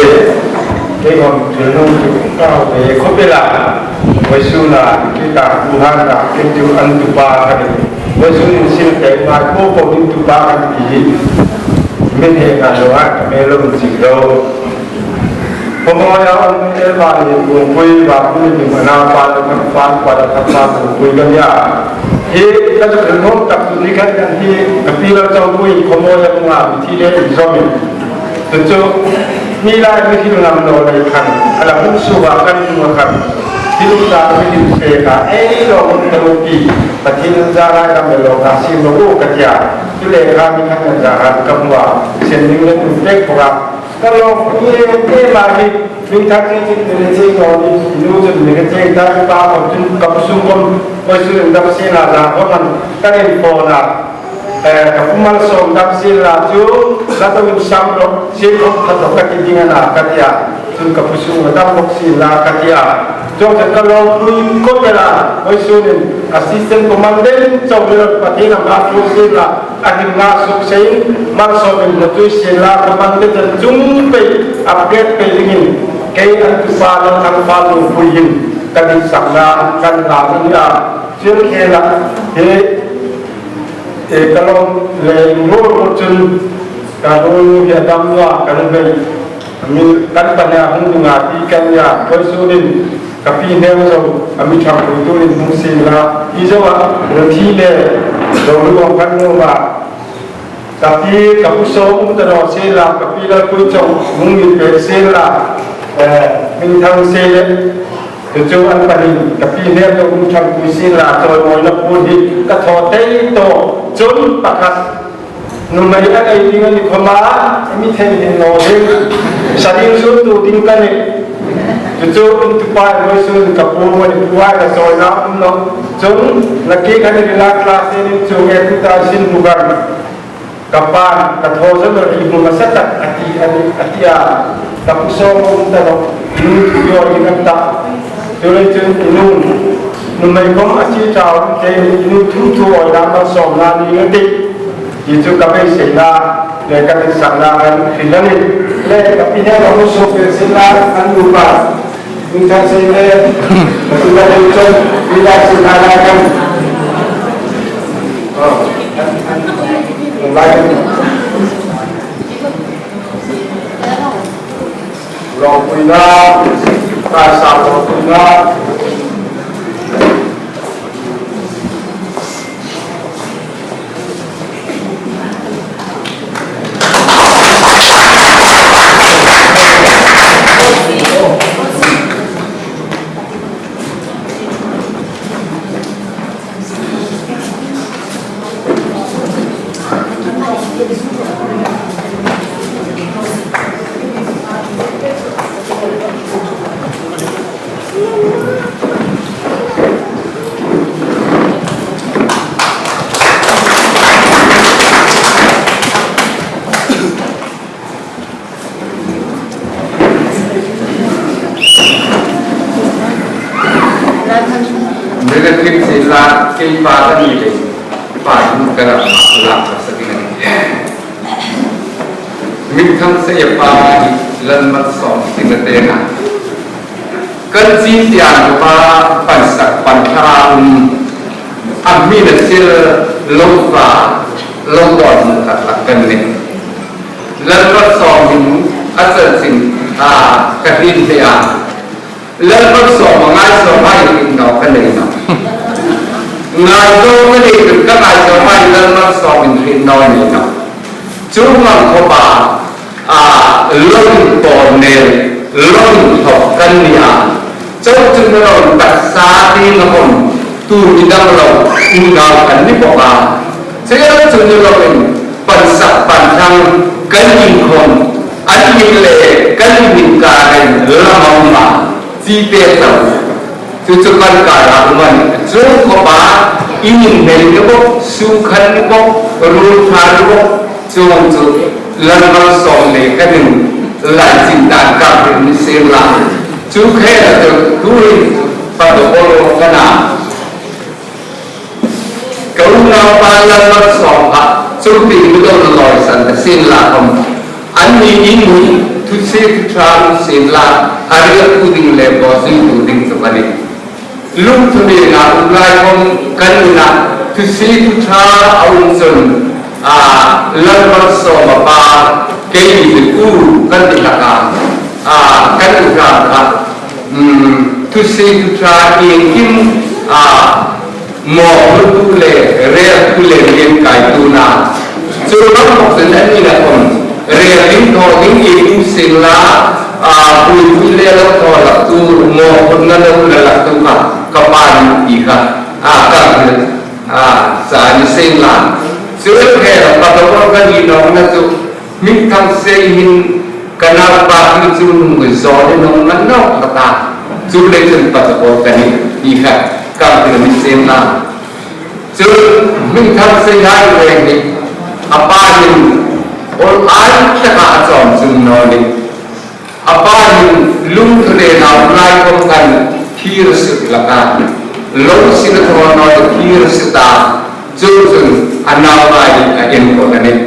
kei hmang thil nung chu ka hau ve khawp el a. Vawisun a, kei ta Wuhan a, kei chu an tupa ka ni. Vawisun in sil te ngai po po in tupa ka ni ti hi. Min he ka lo a, ka me lo min si lo. Khawmawi a um e, va ni bu pui, va pui ni mana pa la kha pa, pa la kha pa bu pui ka ni a. Hi ka chu kan hawm tak tu ni kan kan hi ka pi la chau pui khawmawi a um a mi thi le in zawm in. Tu chu ni lai mi thil ngam lo lai khan, a la hung su va kan hung khan. Thil ta mi thil se ka ei lo ta lo pi. Pathien za lai ka me lo ka si lo ka tia. Tu le ka mi khan za ka ka hua. Sen ning le tu te ko ka. Ka lawmpui em em a hi, min thak che chin ni le che ko ni, nu chun mi ka che ta pa ko chun ka pu sung kon, ko su rin dam se na la ko man, ka rin po na, eh, ka pu malsawm dam se la chu, ka to in sam lo, se ko ka to ka ti ding a na ka tia, chun ka pu sung dam bok se la ka tia. Chuong chun ka lawmpui khawp el a, vawisun in assistant commandant chau le Pathien a hma thu sien la, a him nga suk seiin, malsawm in hmu tui sien la, commandant chun chung pei, upgrade pei dingin, kei an tupa Lalthangpal Lungpui hin, ka dit sakna kan la ni a, chun khela, he, e, ka lawm le ro ro chun, ka ro hi a dam naw a, ka ro bei. Mi kan pahni a hung hung a ti kan nia, vawisun in ka pi hnem zo a mi thang pui turin hung sien la, i zo a, lo thi le, lo lu ang kan nuom a. Ka pi, ka pu sawm um ta naw sien la, ka pi Lalpuichawng hung mi pek sien la, eh, min thang sien le. Chu chu an panin ka pi hnem lo um ṭhangpui sien la, chawimawina puon hi ka thaw tei tawh. Chun pakhat nuhmei a ei ding a ni khawma, mi thei hin naw ding, sa ding sun tu ding ka ni. Chu chu in tu pai lo sun ka pu mo ni pu ai ka chawina um lo. Chun la ki ka ni la class in chu nge tu ta sin tu kan. Ka pa, ka thaw zo lo ri bu ma sa tak a ti a ni, a ti a. Ka pu so mo ta lo, nu tu yo ni kan ta. Tu le chun nu, nuhmei khom a si chau, ke nu tu tu o la ma so na ni nge ti. Ti chu ka beiseina le ka tiksakna kan hril a nih. Le ka pi hnem lo hung suok pêk sien la kan nu pa. Hung thang sei le, ka tu la le chun, pi la sien la la kan. Oh, kan, kan, kan la kan. Lawmpuina, ka sa lawmpuina. Negative sien la, kei pa ka ni le, pa in ka ram la ka sa ding a nih. Min thang sei a pa hi Lalmalsawm ti na te na. Kan chin tian pa pan sak pan thang a mi na sil lo fa lo don khat la kan ni. Lalmalsawm hin a chanchin a ka din thei a. Lalmalsawm a ngaisawm hai hin naw ka nei naw. Ngaisawm ka nei, ka ngaisawm hai Lalmalsawm in hril naw ni naw. Chu ngang khawpa, a, lo inpawl nen, lo inthawk kan ni a. Chu chu ni lo taksa ding a khom, tu mi dang lo, unau kan ni bawk a. Chu chu ni lo in, pansak panthang kan inkhom, an in le kan in kar a lam a um a, chi pek lo. Chu chu kan kar a um a nih. Chu khawpa, in inhmel ni bawk, sukhan ni bawk, ruol ṭha ni bawk, chuong chu Lalmalsawm le kan in lai chin dan ka hril ni sien la. Chu khela chu tuhin pa do bolo kana. Ka unaupa Lalmalsawm kha, chu pi mi do lo san ta sien la khom. Anni in hi, thusie thuṭha um sien la, a rialtu ding le bawsitu ding chu ka nih. Lungthim a um lai khom kan ina, thusie thuṭha a um chun, a, Lalmalsawm a pa, kei ni u kan ti hlak a, a, kan u hlak a, um, thusie thuṭha iengkim, a, mawphurtu le, reltu le, mien kaituna. Chu ram bawk chun an ina khom, rel ding thaw ding iengkim sien la, a, puipui le lo thaw laktu, mawphurna lo la laktu kha, ka pa ni ti kha, a, ka, a, sa ni sien la. Chu khela pa do ka ni naw na chu, Min Thang Sei hin ka naupa hi chu nung zawlin nung ngan nawk ka ta. Chu le chun pa chapo ka nih ti kha ka hril ni sien la. Chu Min Thang Sei hai le hi a pa hin awl ai taka a chawm chun naw ni. A pa hin lungthim le nau lai khom khan thir sut laka. Lo sin a thaw naw thir sut a. Chu chun a naupa hi a en ko ka nih.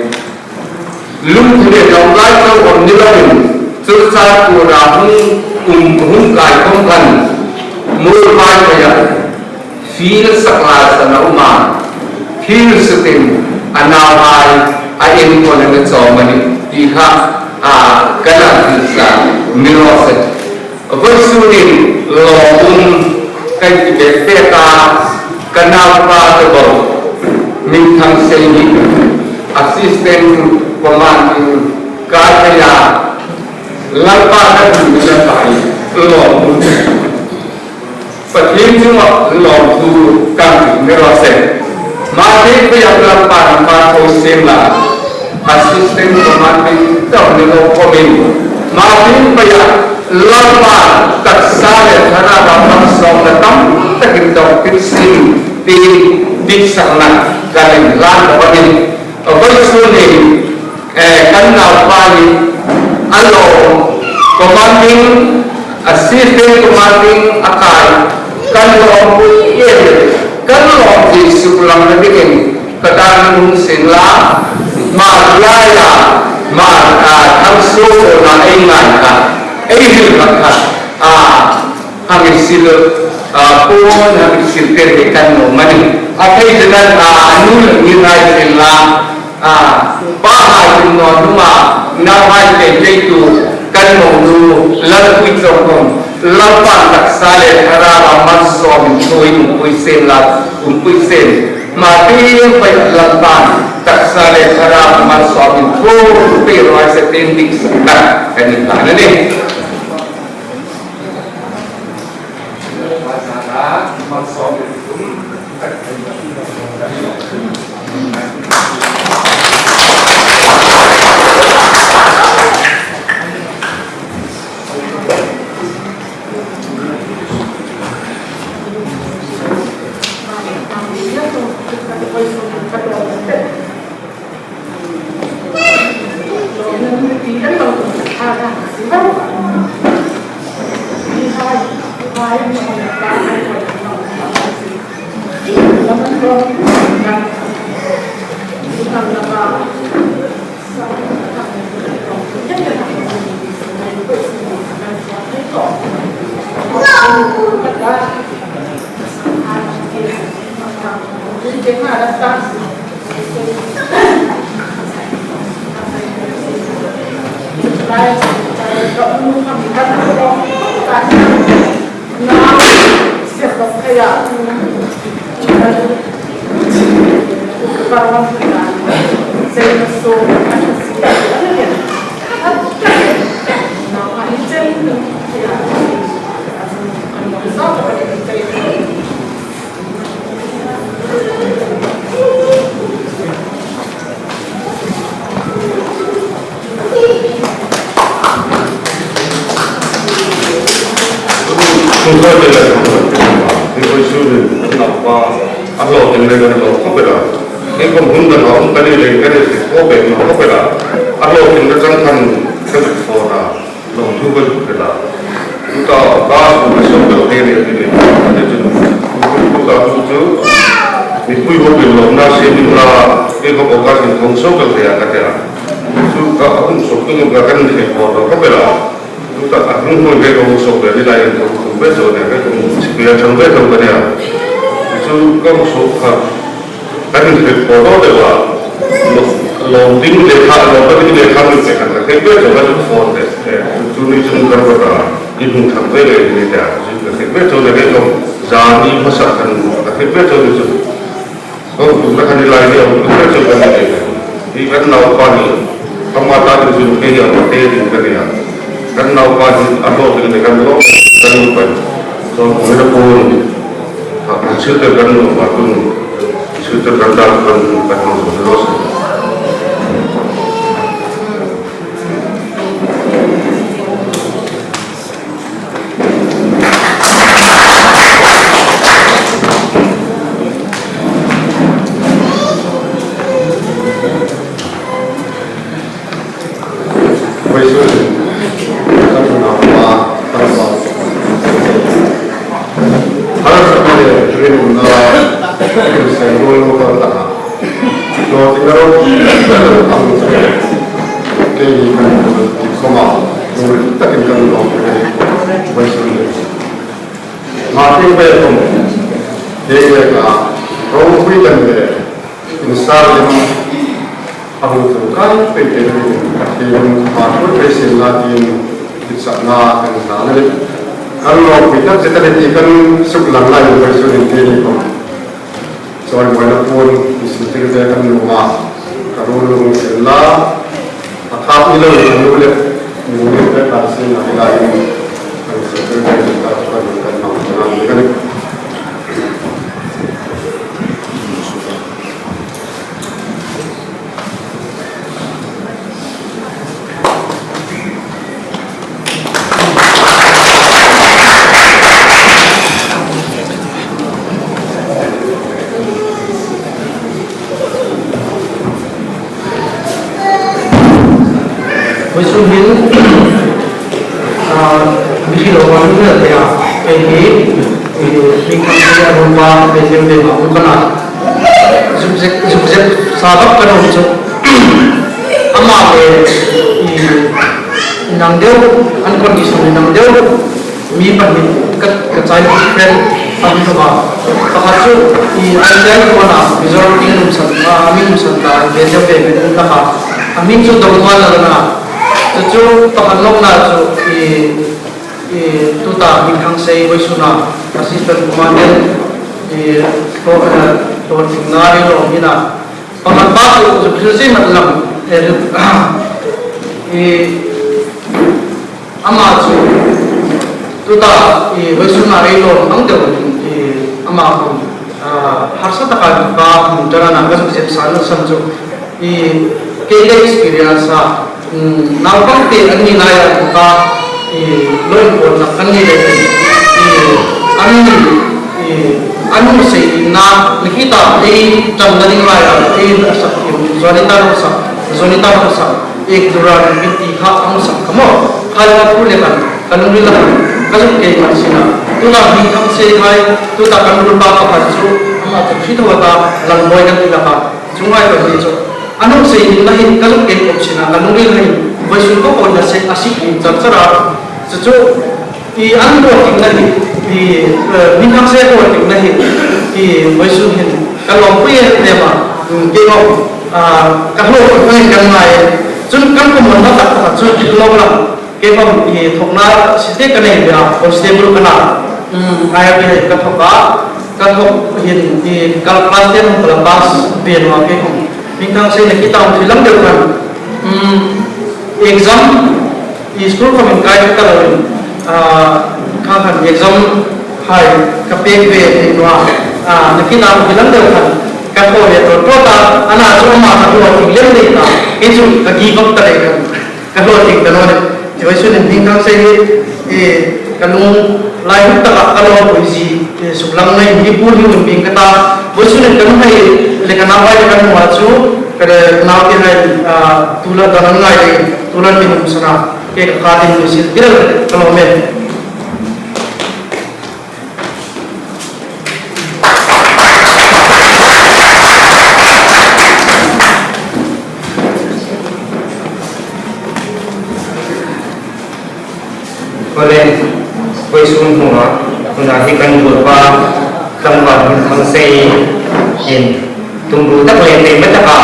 Lungthim le nau lai chau khom ni loin, Churachandpur-a hung, um, hung kai khom khan, Muolpai pheia, field sak lai san a um a, field sutin a nauhai a enkawl a chawm a nih, ti kha, a, ka la hril sa, mi raw se. Vawisun hin lawmum kan ti bek bek a, ka naupa ka bo, Min Thang Sei hi assistant commanding guard a, Lalpa ka hmu ka pai lawmum. Pathien chunga lawmthu kan nei raw se. Hma tieng peiah Lalpan hma thaw sien la, assistant commanding dam ni lo khawmin, hma tieng peiah Lalpan taksa le thlarau malsawmna tam takin dawng pei sien, ti ditsakna kan inhlan bawk a nih. Vawisun hin, eh, kan naupa hi a lawm, commanding, assistant commanding a kai, kan lawmpui em em, kan lawmthu suklang dingin ka dan hung sien la, hma laia, hma, ah, thang suokna ei ngai kha, ei hril kha, ah, hang insil, ah, pawn hang insil te hi kan nuom a nih. A thei chun an, ah, a nu le ni hai hril la, ah, pahai chun naw hnunga nauhai te theitu kan monu Lalpuichawng khom Lalpan taksa le thlarau malsawmin thaw inpumpui sien la, pumpui sien. Hma tieng peiah Lalpan taksa le thlarau malsawmin thaw pei raw se tiin ditsakna kan inhlan a nih. Vawisun hin kan naupa a hlawtling le kan lawm khawp el a. Kei khom hun dang a um ka ni leiin kan hriet khawp el, khawp el a. A hlawtling le chang khan ka zuk phone a. Lawmthu ka zuk hril a. Tuta ka hung ka sawk lo te ni a ni le. Ani chun, tuta hung chu, mipui hopin lawmna siem inla, kei khom ka zuk hung sawk lo te a ka ti a. Chu ka hung sawk tu ka kan hriet khawp lo ka pe la. Tuta a hung hung ve ka hung sawk ve ni lai in ka hung ve zo ne, ka hung sik ve a chang ve ka ni a. Chu ka hung sawk kha. Kan inhriet pawh deu deu a, lawm, lawm ding lekha, lawm ding lekha min pe khan ka thei ve chau a, chu phone te, eh, chu ni chun kan rawt a, in hung thang ve le ni ta, chu ka thei ve chau le ve chau, zani hmasa khan ka thei ve chau ni chu. Ko tu ka khan ni lai ni, ko tu ve chau kan ni le. Hi kan naupa ni, ama ta ding chu kei hi ama te ding ka ni a. Kan naupa hi a hlawtling le kan lo, kan lo pan. So, ko ni la pun. Kan thil te kan lo ma tun, thil te kan dam kan, kan hmang zo lo se. Vawisun kan naupa, kan pa. Har sa ka le, rin na, sen rol lo ka ta. Lo ti ka ro, ang sa. Kei ni kan ti khoma, lo ri takin kan lo ke. Vawisun le. Ma ti pe khom. Kei le ka, ro pui kan le. Insar lem a hung tlung kai pei pei dingin, Pathien hma ṭhuoi pei sien la tiin ditsakna kan hlan a nih. Kan lawmpui tak zet a nih ti kan suklang lai vawisun in ti ni khom. Chawimawina puon, insintir ve kan nuom a, ka ruol lung sien la, a khap ni lo kan nu le, nu le pe kan sien la, hi lai in, kan insintir ve kan ta, kan, kan hmang kan ni kan. Hin, ah, mi hi lo wan ni le ya, kei hi, eh, mi kan ni a rum ba, kei hi le ma rum kana. Zuk zek, zuk zek sa bak ka rum chu. Ama le, eh, nang deu, an condition nang deu. Mi pahni ka, ka childhood friend a ni bawk a. Pakhat chu, i, an childhood a, Mizoram mi nuom san, a, mi nuom san ta, ve deu ve ve deu ta ka. A hming chu Dongmawla a na. Chu chu pakhat nawkna chu, i, i, tuta Hmingthangsei vawisuna assistant commandant, i, to, eh, to thingna ri lo ni na. Pakhat pa chu, chu thil sei mat lam, eh, i, Ama chu, tuta, i, vawisuna ei lo ang deu, i, ama khom, a, harsa taka ka hmu tara na ka zuk zep san san chu, i, kei le experience a, mm, naupang te an ni laia ka, i, lo inpawlna kan ni le, i, an ni, i, an hung sei na, ni khi ta, ei, tam na ding laia, ei, a sak, i, Zonita lo sak, Zonita lo sak. Ek dura min ti kha ang sak ka maw. Kha la pu le kan, ka lungril a kan, ka zuk kei kan sina. Tuta Hmingthangsei hai, tuta kan ruolpa pakhat chu, ama chu khi tho ta, Lalboi kan ti la ka. Chu hai ka ni chu. An hung sei ding la hin, ka zuk kei kop sina, ka lungril hai, vawisun ko ko na se, a sik ding char char a. Chu chu, I an ruoting na hi, i, eh, Hmingthangsei ruoting na hi, i, vawisun hin, ka lawmpui em em a, mm, kei khom, ah, ka hlo khom kan ngai. Chun kan kuomna tak tak chu thil lo la. Kei khom, i, thawkna site ka nei a, constable ka na. Mm, I R B ka thawk a, ka thawk hin, i, ka class ten ka la pass ve naw a kei khom. Hmingthangsei na ki tang thil lam deu kan. Mm, exam I school khom inkai ka lo in, ah, kha khan exam hai ka pek ve thei naw a, ah, na ki nam hi lam deu khan ka thaw ve tawp tawp a, a na chu ama ka hlo thing lem lei ta, kei chu ka give up ta lei khan, ka hlo thing ta naw ni. Chu vawisun hin Hmingthangsei hi, eh, ka lunglai huk taka ka lawmpui zie, eh, suklang nei hi pu hi hun bing ka ta, vawisun hin ka nu hai le ka nau hai le kan hmu a chu, ka le nau ti hai, ah, tu la dan an ngai lei, tu la min um sana. Kei ka kha ding mi sil bil ka lawm e. Kole, vawisun hmuna, hmuna hi kan ruolpa, tlangval Hmingthangsei hin, tumru tak le taima taka,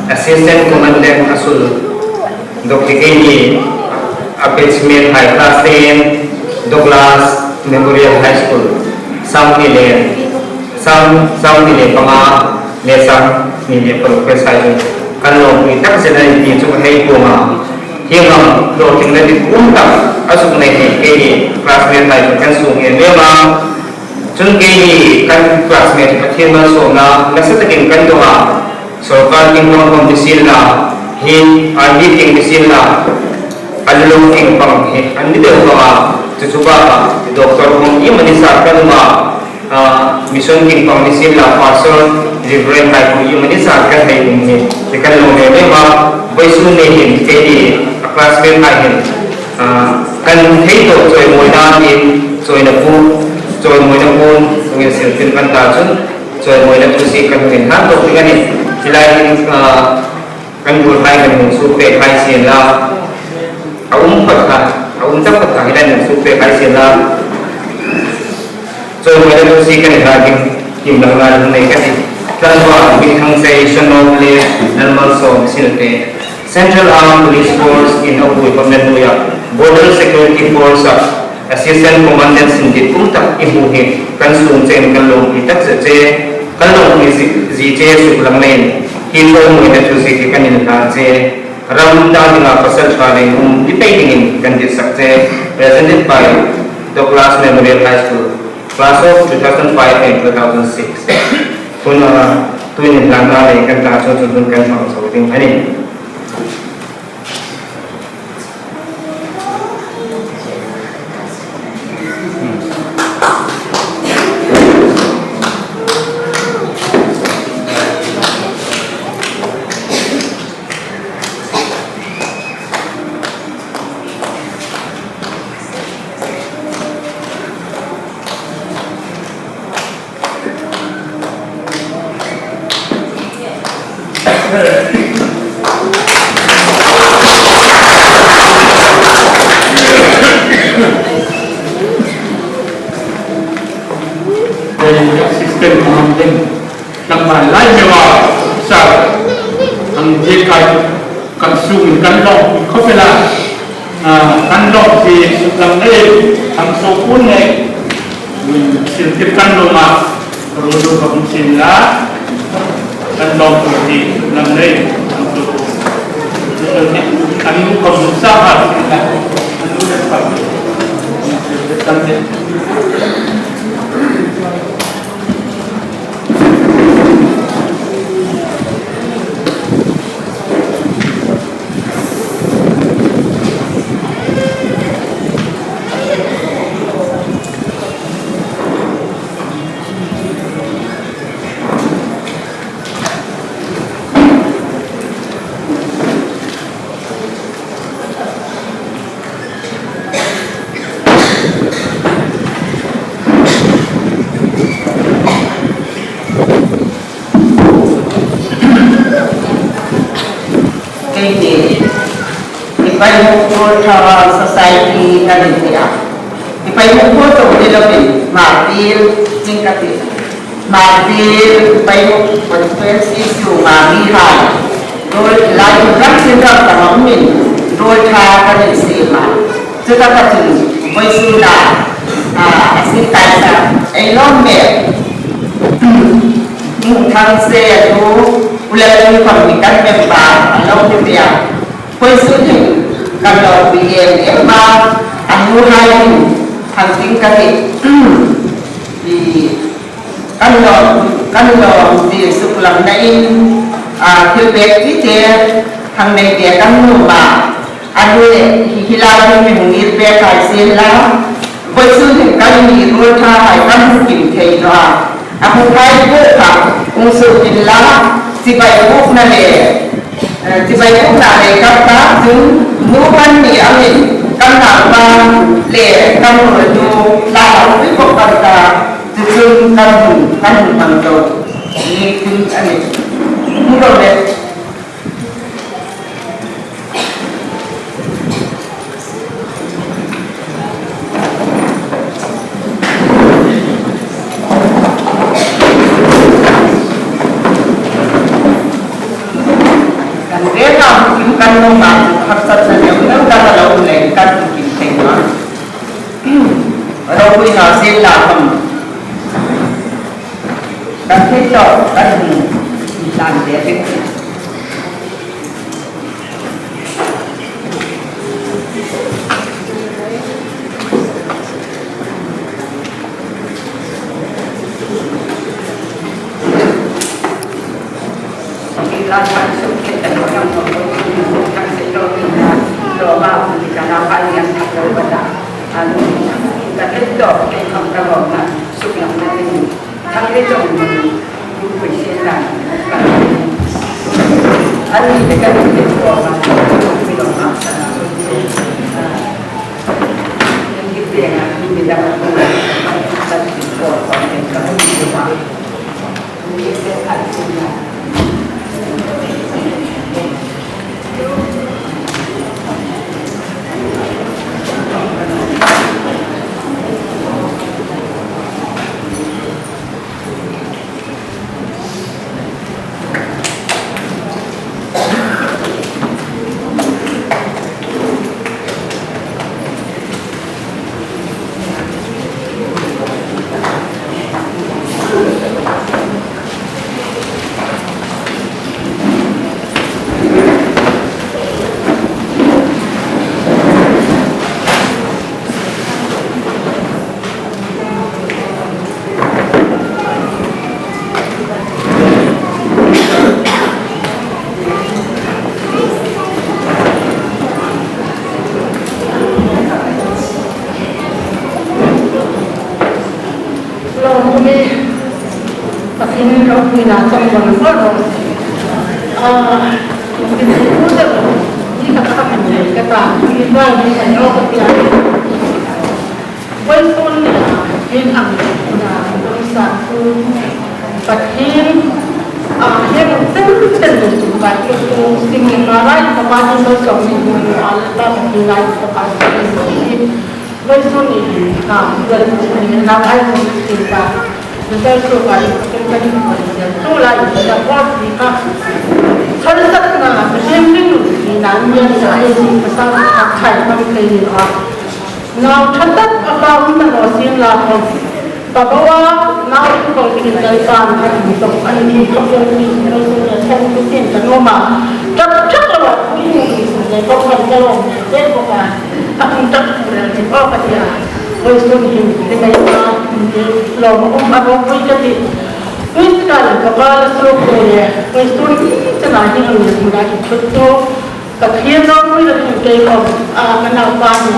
assistant commandant a sul. Dawk hi keini a batchmate hai class ten, Douglas Memorial High School, sangni le, sang, sangni le panga le sangni le paruk pei hai chu kan lawmpui tak zet a nih ti chu ka hei puong a. Hieng ang hlawtlingna ditum tak a zuk nei hi keini classmate hai chu kan sung em em a. Chun keini kan classmate Pathien malsawmna nasa takin kan dong a. Sawrkar tieng pang khom ni sienla, hi army tieng ni sienla, a lu lo tieng pang hi an ni deu bawk a, chu chu bak a, doctor khom iemani zar kan um a, a, mission tieng pang ni sienla, pastor, reverend hai khom iemani zar kan hei um hi, hi kan lawm em em a, vawisun ni hin keini a classmate hai hin, a, kan thei tawk chawimawina tiin, chawina pu, chawimawina puon, hung insil tir kan ta chun, chawimawina thuziek kan hung inhlan tawk ding a nih. Hi lai hin, ah, kan ruolhai kan hung suk pek hai sienla. A um phawt kha, a um tak phawt kha hi lai hung suk pek hai sienla. Chawimawina thuziek kan inhlan ding, him dang lai hung nei ka ti. Tlangval Hmingthangsei, Shanawm le Lalmalsawm Silte. Central Armed Police Force in a huoikhawmna hnuoia Border Security Force-a Assistant Commandant sin dit um tak i hmu hi kan sung chein kan lawmpui tak zet che, kan lawmpui zie, zie che suklang leiin hi chawimawina thuziek hi kan inhlan che, ram dang dinga pasalṭha nei um ni pei dingin kan ditsak che, presented by Douglas Memorial High School, class of two thousand five and two thousand six. Tun, ah, tuin inhlanna lei kan ta chu chu tun kan hmang chho ding a nih. Tlangval lai meuva, sir, ang thil kai kan sung kan lawm khawp el a, ah, kan lawm ti suklang nei, ang so pun nei, sil tir kan lawm a, ro ro ka hung sin la, kan lawm ti suklang nei, ang so pun. Kan lawm ka hung sa ha, kan lawm ka hung sa ha. Keini, i Paimukpur Thawang Society kan inti a. I Paimukpur chauh ni lovin, Hmartieng ding ka ti. Hmartieng, Paimukpur constituency sunga mihai, ruol lai ram tin ram dang a umin, ruol ṭha kan insiem a. Chutaka chun, vawisuna, a, a sin kai sa, ei lawm mek. Hmingthang se a tu, u le u khom ni kan member, a lo ni tia. Vawisun hin kan lawmpui em em a, a nuhai hin, hang ding ka ti. I, kan lawm, kan lawm ti suklang nain, a, thil bek ti te, hang nei te kan nuom a. A nu le hi, hi lai hi mi hung ngir pek hai sien la. Vawisun hin kan mi ruol ṭha hai kan hung kim thei naw a. A hung hai bu kha hung suk inla. Chibai bukna le, eh, chibai bukna le kan ta chun nu kan ni angin kan naupa le kan ruolnu la la ui bok kan ta. Chu chun kan hung, kan hung hmang zo. Ni tin a ni. Hung ro le. Kan ve ta, kan lo ma, haksatna neu neu ta ka lo nei, kan kim thei ma. Ropuina sien la khom. Kan thei tawk, kan hung tlan ve ve. Lo mi, Pathien ropuina chang bang bang ro. Ah, mi ka ka mi ka ta, mi ba mi ka ro ka ti a. Vawisun ni a, hin ang na, ang sa ku, Pathien, ah, hin ang chen chen ni su ba ki ku, sin ni ma rai ka ba ni lo so ni ni a la ba ni rai ka ba ni. Vawisun ni, ah, vawisun ni na ai ku ni ka. Result chu ka in ka in ka in ka in chu lai in ka ko si ka. Chon sat na ka sim ring ni nan ni ni ai si ka sa ka chai ka ni kai ni a. Nau ṭha tak a ka um ta naw sien la khom. Ka bawa nau chu ko ki kai ka an ka ni to an ni ka ko ni ko so ya thang tu tin ka no ma. Ṭap ṭap la ni ni ko ka ka lo. Te ko ka. Ka um ṭap ku le ni ko ka ya. Voisun hin, ringaitu, lawmum a ropui ka tih. Tuisa kal ka va la suok tu le, voisun hi chena hi hang le hmuna hi thut tu. Pathien ropui la thut kei khom, a, ka naupa ni.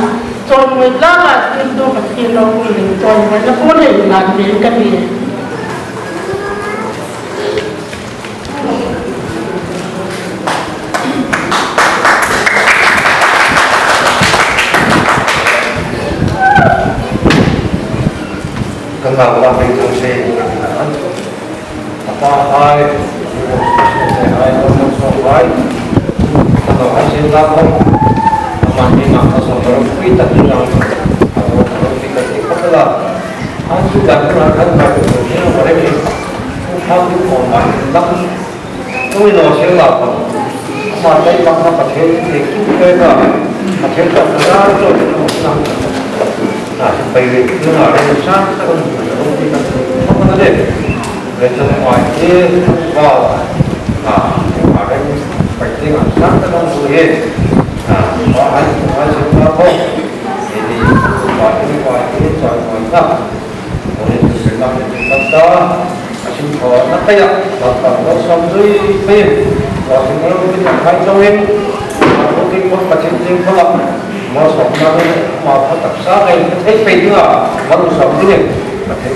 Chawimawi tlaka thut tu Pathien ropui le, chawimawi la phun le la ve ka tih. Kan lau la pei thang se. A pa hai, a pa hai, a pa hai. Kan lau hai se la ko. A man ni ma ka so ro pui ta ni la. A ro pui ta ni ko la. An su da kan kan ka ko ni ma re ni. Ko ha ni ko ma ni la. Ui, naw sien la khom. Ama tai bang kha Pathien thei kim te ka. Pathien ka ka la lo lo na. Na, pei le, na, na, le, sa, sa, sa, sa, le, sa, mai, e, ba, na, a, le, pei te, na, sa, sa, sa, sa, e. Na, ba, ai, ai, sa, sa, sa. E, ni, ba, e, ba, e, sa, sa, sa. Ko, e, sa, sa, sa, sa. A sin thaw na kaya, ba ta lo som zui pei. Wa sin lo ni ta khai to in. Ko ti ko ka chin chin ko la. Mo som na ni ma pha tak sa ai thei pei ni a. Wa lo som ni. Ka thei.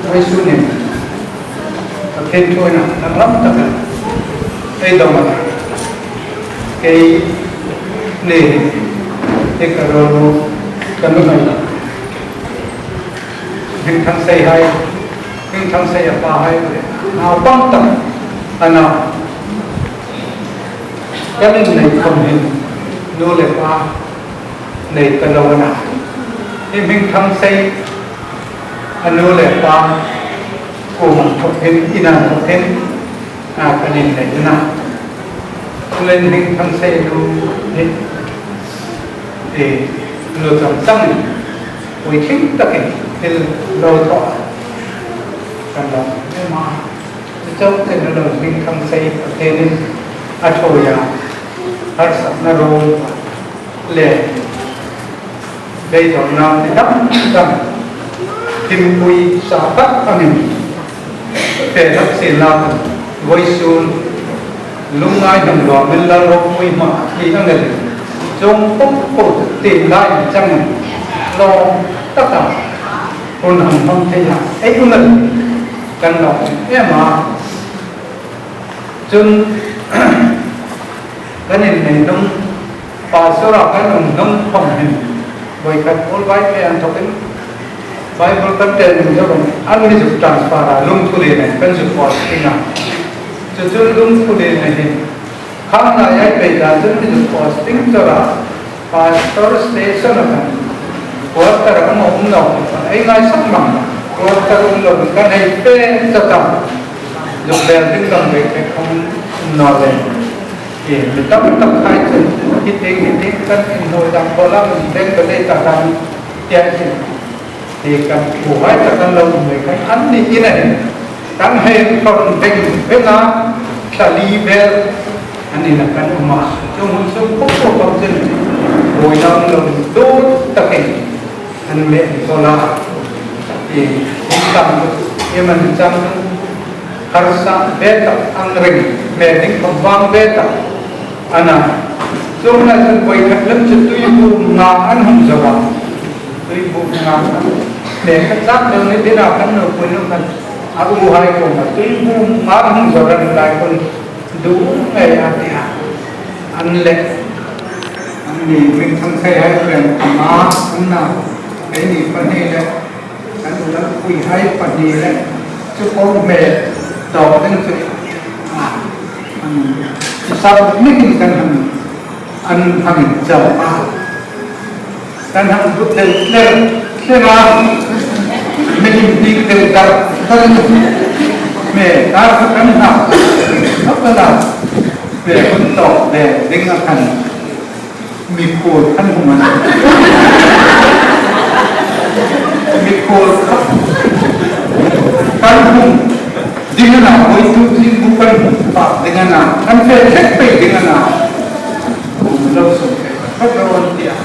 Voisun hin, Pathien thu hin, nang lam taka ei dawng a. Kei ni, ei ka ro, ka nu mai la. Hmingthangsei hai, Hmingthangsei a pa hai, naupang tak a na. Kan innei khom hin, nu le pa nei ta lo a na. Hmingthangsei a nu le pa kuoma inthawk hin, ina inthawk hin, a, kan innei a na. Chuleiin Hmingthangsei nu hi, e, nu chang chang, puitling takin thil lo thaw kan lo em a. Chu chauh chu ni lo, Hmingthangsei Pathienin a thuoi a, harsatna ro le beidawngna ti dang dang, thimpui sa tak angin fe hlak sien la khom, voisun lungngai hnung lawmin Lalropui hmaa thi ang el, chuong po po ti lai changin lawm taka hun hang hmang thei a ei um el kan lawm em a. Chun kan innei hnung, pastor-a kan um hnung khom hin, voi khat pawl vai pei inthawkin Bible kan tel ding zo khom, an mi zuk transfer a, Lungthulien kan zuk posting a. Chu chu Lungthulien hin, khang lai ai pei dan chun mi zuk posting tura, Pastor station-a khan quarter a um naw, ei ngaisak mang, quarter um lo kan hei fe ta ta. Zuk bel ding dang bek bek um naw le. Ki mi tam tak khai chun, hi tieng, hi tieng kan inhoi dang bawla, mi deng ka dei ta dang, tia hi. Hi kan thu hai ta kan lo um le kan an ni in a hin. Kan hei kan veng veng a, thla li vel, An ina kan um a, chu hun sung pawp pawp pawp chun buoina um lo dul takin an mi thaw a. I, in tam em an chang harsa ve tak, an ring hme ding khom vang ve tak a na. Chuong lai chun voi khat lem chu tuibu nga an hung zo a. Tuibu nga an, hme khat tlak deu ni dina kan nuhmei nu khan a uhai kuoma tuibu nga an hung zo ran lai khun, "Duh ngei," a ti a. An le, an ni hming thang thei hai ren ama an na, ei ni pahni le, kan Lalpuihai pahni le, chu po hme tawk ding chu, a, an, i sap ni kin kan han, an han chau a. Kan hang bu tel tel tel a. Mi lim dik tel dar dar. Mi kar kan ha. Apa la. Mi kun to de ding a kan. Mi ko kan hung an. Mi ko kan hung. Ding a na, voi tu ding bu kan hung pa ding a na. Kan fe tek pe ding a na. Lo so. Ka ro an tia.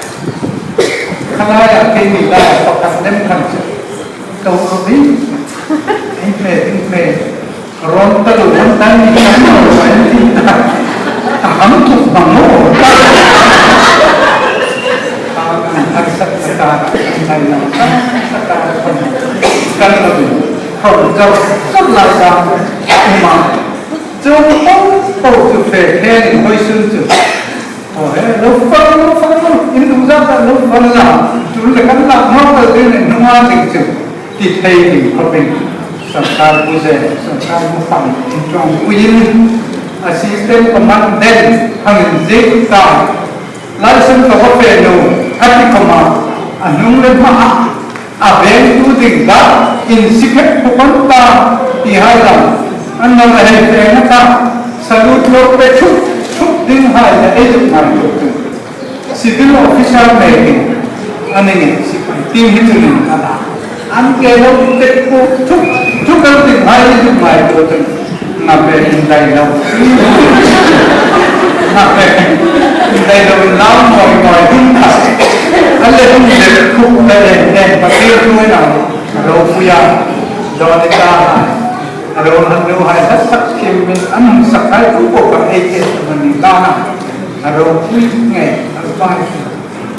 Khalai a keini la pakhat nem khan chu. Ka ro hi. Ei hme, ei hme. Ron ta lo, ron ta ni, ron ta ni. A ham tu bang lo. Ka an har sak ta, an lai na. Kan lo. Hau ka, ka lai da. Ma. Chu po po chu fe khen hoi sun chu. Aw he, lo fal, lo fal, lo, in duh zat a lo fal la, tul le kan la, nawk kal ding le hnunga ding chu, ti thei ding khawpin, sawrkar bu ze, sawrkar bu fang, in ṭawngpuiin, assistant commandant hang inziek ta, license ka va fe naw, a ti khawma, a hnung le hma a, a vengtu ding kha insikhet phukan ta ti hai lam. An nang hei fe na kha salute lo pe thuk thuk ding hai la ei duk ngai duk ding. Civil officer nei ding. An nge sipai ding hi chu ning ka ta. An ke lo pe thuk thuk thuk ding hai ei duk ngai duk ding. Nga fe in dai lo. Nga fe in dai lo, in lau ngoi ngoi hun ta. A le hun le khuk le le ne, pa ti tu na. Ropui a. Doni ta. Ro han lo hai sak sak kim min an sak hai ku ko ka ei ke mani la na. Ropui nge, ropui.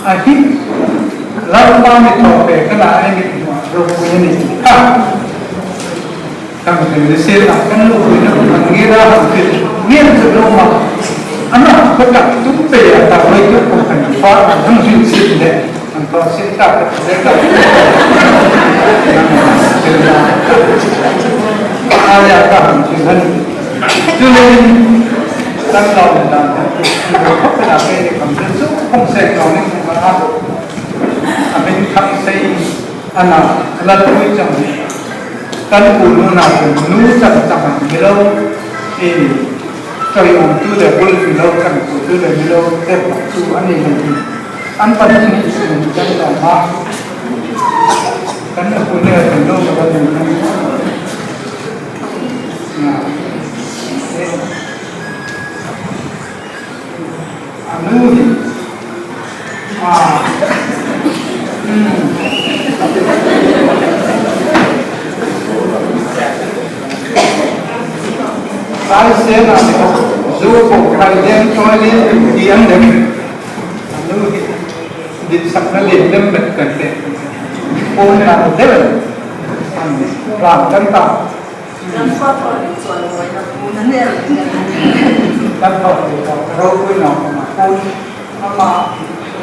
A hi. Lalpa mi thaw pe ka la ai mi ropui ni. Ha. Kan kan ni se la kan lo ko na kan nge ra han ki. Nge ra lo ma. Ana ko ka tu pe ya ta wai ko kan fa an hang sin sin ne. An fa sin ta ka le ka. A ya ka han sin han. Tu le kan lo dan ka. Ko ka pe ni kan su ko se ka ni ma. A min khang sei. Ana, Lalpui chang hi. Kan u nu na kan nu chang chang a mi lo. E, choi um tu le bul mi lo, chang tu tu le mi lo, te pa tu ani le. An pa ni ni su kan la ma. Kan u ne kan lo ma kan ni. Na. E. A nu hi. A. Hmm. Sai se na ni ko. Zu ko khai den toilet di an dem. A nu hi. Dit sak na dit dem bet kan te. Ko na de. An plan kan ta. Kan fak ro ni chuan ropui naw ama, ama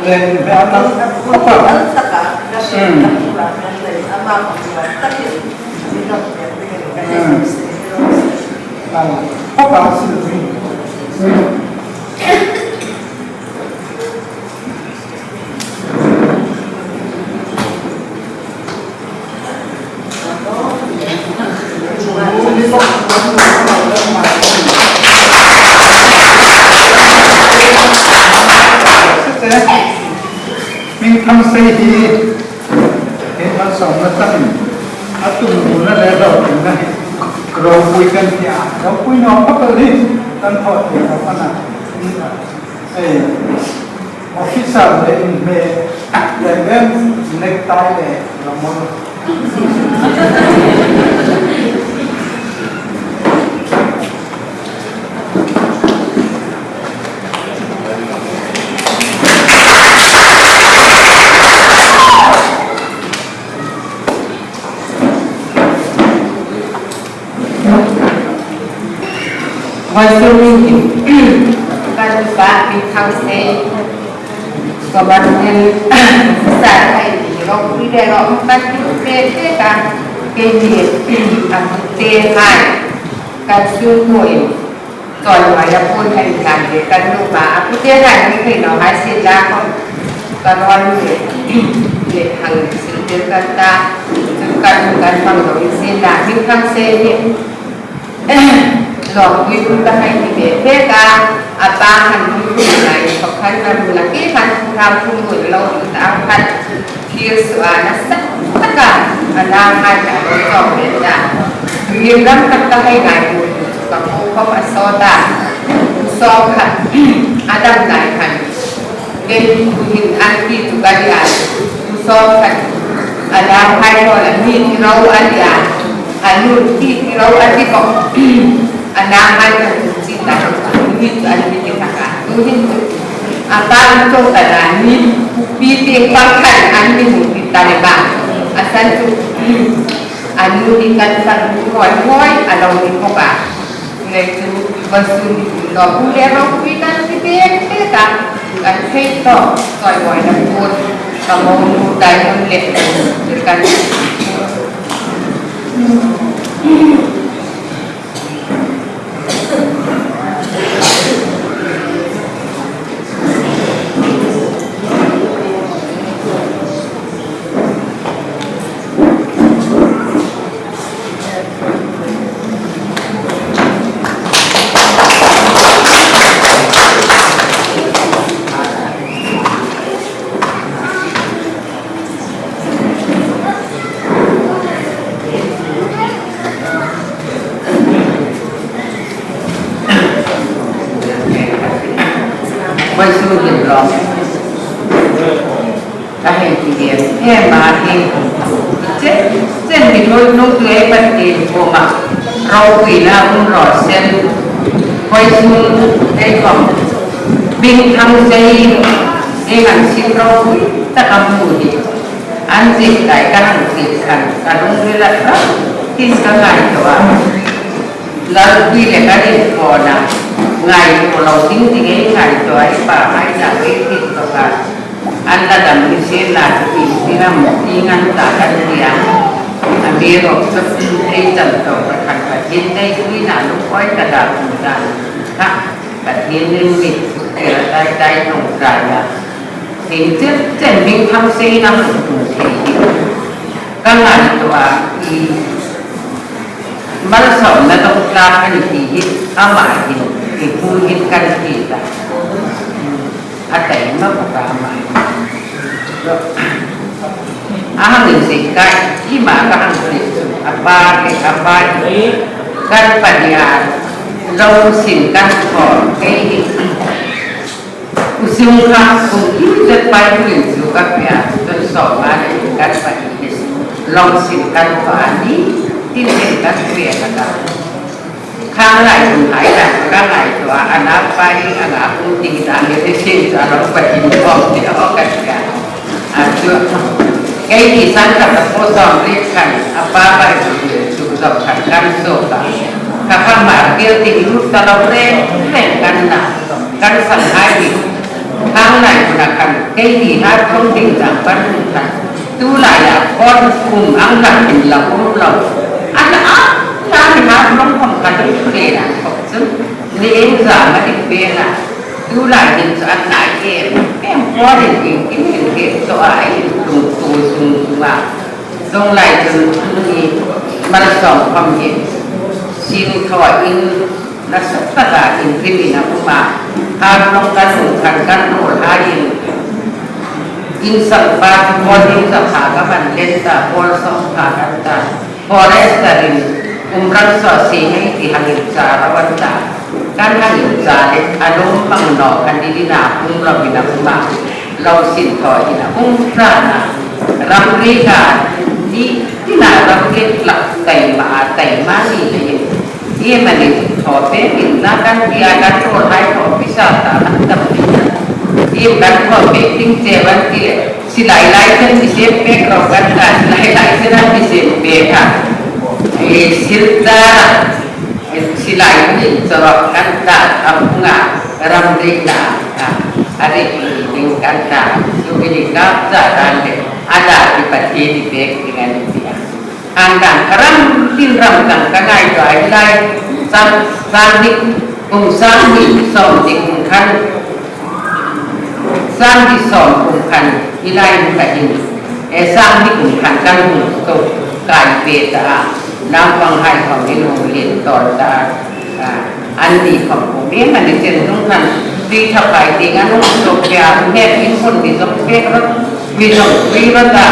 le hmel tak khawpa. Hmm. Hmm. Khawpa si. Min khang sei hi, he malsawmna chang, a tum nuna le lo tumna hi, ropui kan tia, ropui naw khawp el hi, kan thaw tir lo a na. Officer le in me, le men necktie le lamon. Vawisûn hin kan pa Pi Thangsei, Commandant Officer hai ni ropui le ropui kan ti te te ka, keini a te hai kan sûng nuom. Chawimawi a puon hai kan ti kan nuom a, a pute hai ni thei naw hai sien la khom ka rawn le, le hang sil tir kan ta, chu kan, kan hmang lo sien la, Pi Thangsei hi, lawmpui pu ka hai ni ve ve ka, a pa han ni pu lai, khop khan ram la ki khan, ram pu lo ta khan. Thil suo a nasa taka a nang hai ka lo chawk ve ta. Rin ram tak ka hai ngai tu ka ko khop a so ta. Sawm khat a dam lai khan. Ken tu hin an ti tu ka ri a. Sawm khat a nang hai ko la mi ti ro a ri a. A nun ti ti ro a ri ko. A nang hai ka tu chi ta. Mi tu an mi ti taka. Tu hin tu. A pa an chawk ta na ni, pi tieng pang khan an mi hmu ti ta le ba. A san chu, a nu ni kan san hmu ngoi ngoi, a lo ni bawk a. Ngei chu, vawisûn ni lo bu le ro pi kan ti bek bek a. Kan thei tawk, chawimawi na put, ka mo nu dai hmun le, kan Vawisûn hin ro. Ka hei ti ve, he ma hi. Chen, chen mi thaw nung tu ei pat ti ko ma. Ropuina um ro sien. Vawisûn ei khom. Pi Thangsei, ei han sin ropui, ta ka hmu hi. An zik kai ka han zik khan, ka lungril a ṭha, tin ka ngaituo a. Lalpui le ka rin ko na, ngaituo lo ding ding ei ngaituo a, ei pa hai na ei tin tawk a. An la dam ni sien la, ti ti ram, ti ngan ta kan ti a. A mi ro chu ei chan tawk ka khan ka tin nei tui na lu koi ka da kun ta. Ha, ka tin rin mi, ti ra tai tai tong ka ya. Thil chen chen Pi Thangsei na hmu thei hi. Ka ngaituo a, i Malsawmna dawng tlak a ni ti hi, ama hin, i pu hin kan ti ta. A taima bawk a ama hin. A hang inzei ka, i ma ka hang ti chu, a pa le, a pa hi, kan pahni a, lo sin kan thaw, kei hi. Pu Sung kha, kum kim zet pai turin chu ka hria, tun sawma le kan pahni hi, lo sin kan thaw a ni, tin tin kan hria ka ta. Khang lai hun hai la, ka ngaituo a, a nau pa hi, a nga kum ding ta ni, ni sin chu a lo pahni bawk ni, a lo ka hria. A chu, kei ti san ka ta po sawm ri khan, a pa bai chu, chu zop khan kan so ka. Ka ka mar kil ti lut ta lo reng reng kan na. Kan san hai ni. Khang lai huna khan, kei ni ha thong ding dang kan hung khan. Tu lai a, kon kum ang kan hin la kum lo. An a, ta ni ha thong khom kan hung khe na, khop chun. Ni eng za ma dik ve na. Tu lai hin chu an nai em. Em kon in in in in ke to a in tung tu sung sung a. Dong lai chun ni Malsawm khom hi sin thaw in nasa taka inrimin a um a. Har long kan hung khan kan ruol hai in. In sang pa chu Paul in za pha ka man len ta, Paul sawm pha kan ta. Forester in um ram saw si hei ti hang in cha raw an ta. Kan hang in A le, a lawmman naw khan ni dingin a hung lo, ni dingin a hung a, lo sin thaw dingin a hung ṭan a. Ramri kha ni dingin a ramri hlak taima, taima ni leiin. Iemani thaw pek inla kan ti a, kan thaw hai thaw pisa ta kan tam ni. Iem kan thaw pek ding che ban ti le, silai lai chen mi sem pek ro kan ta, silai lai chen an mi sem pek a. E, silchar a. Silai ni chawk kan ta, a hung a, ramri na, a, a ri ding kan ta, chu mi ding ka cha kan le, a da ti Pathien ni pek ding a ni ti a. An dan ka ram tin ram kan ka ngai to ai lai, sang, sang ni, kum sang ni, sawm ni kum khan, sang ni sawm kum khan, hi lai ka hin, e, sang ni kum khan kan hung to kai ve ta a, naupanghai khom in hung lien tawl ta a, a, an ni khom kum in an ni chen hnung khan, tui thapai ding an hung to pia, hep in hun mi zong pek rawt, mi zong pui rawt a,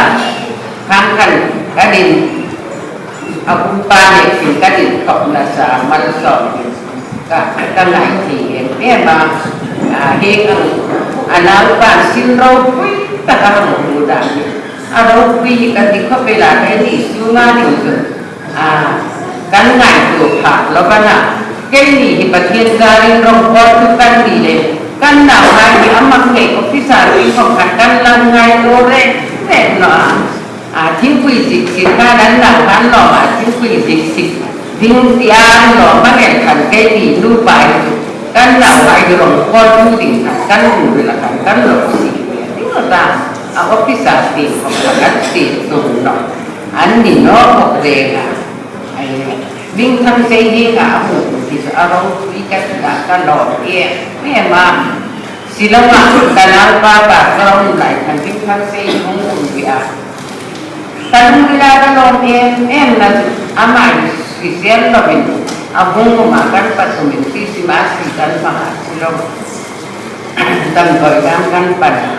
khang khan, ka din, a upa le sin ka din khop nasa, Malsawm, ka, ka ngai thei em em a, a, hieng ang, a naupa sin ropui taka hang hmu dan hi. A ropui hi ka ti khop el a, keini sunga ding chun, a, kan ngaituo phak lo ka na. Keini hi Pathien zarin rawngkawltu kan ni le, kan nauhai hi a mak ngei officer ri khom khan kan lang ngai lo reng reng naw a. A, thingpui zik zik khan an nauhan lawm a, thingpui zik zik ding ti an lawm a ngen khan keini nupa hi chu kan nauhai hi rawngkawltu ding khan kan hung ri la khan kan lo si ding a ta. A officer ti khom khan an ti tum naw. An ni naw bawk reng a. Ai, Mingthangsei hi ka hmu ti chu a ropui ka ti a, ka lawm em em a. Shillong-a ka naupa pa ka um lai khan Mingthangsei hung um ve a. Kan hung ri la ka lawm em em na chu, ama hi hrisel lovin a hung um a, kan pathumin Christmas hi kan hmang a, Shillong. Damdawi dam kan pan a.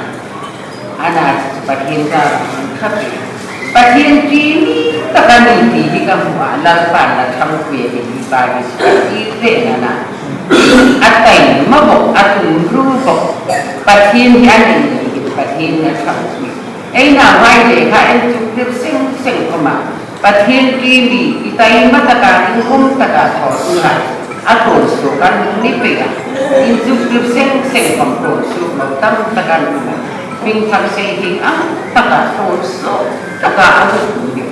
Ana chu Pathien zara hang kha pei. Pathien ṭi mi taka ni ti hi ka hmu a, Lalpan a ṭhangpui a ni hi pa hi chu ka ti ve a na. A taima bawk, a tum ru bawk. Pathien hi a ni ni hi Pathien a ṭhangpui. Ei nauhai le kha en chuktir seng seng khom a. Pathien ṭi mi, i taima taka, inkhum taka thaw tura a ṭawl suok an ni pei a. Inchuktir seng seng khom ṭawl suok lo tam tak an um a. Mingthangsei hi ang taka ṭawl suok taka a um ni.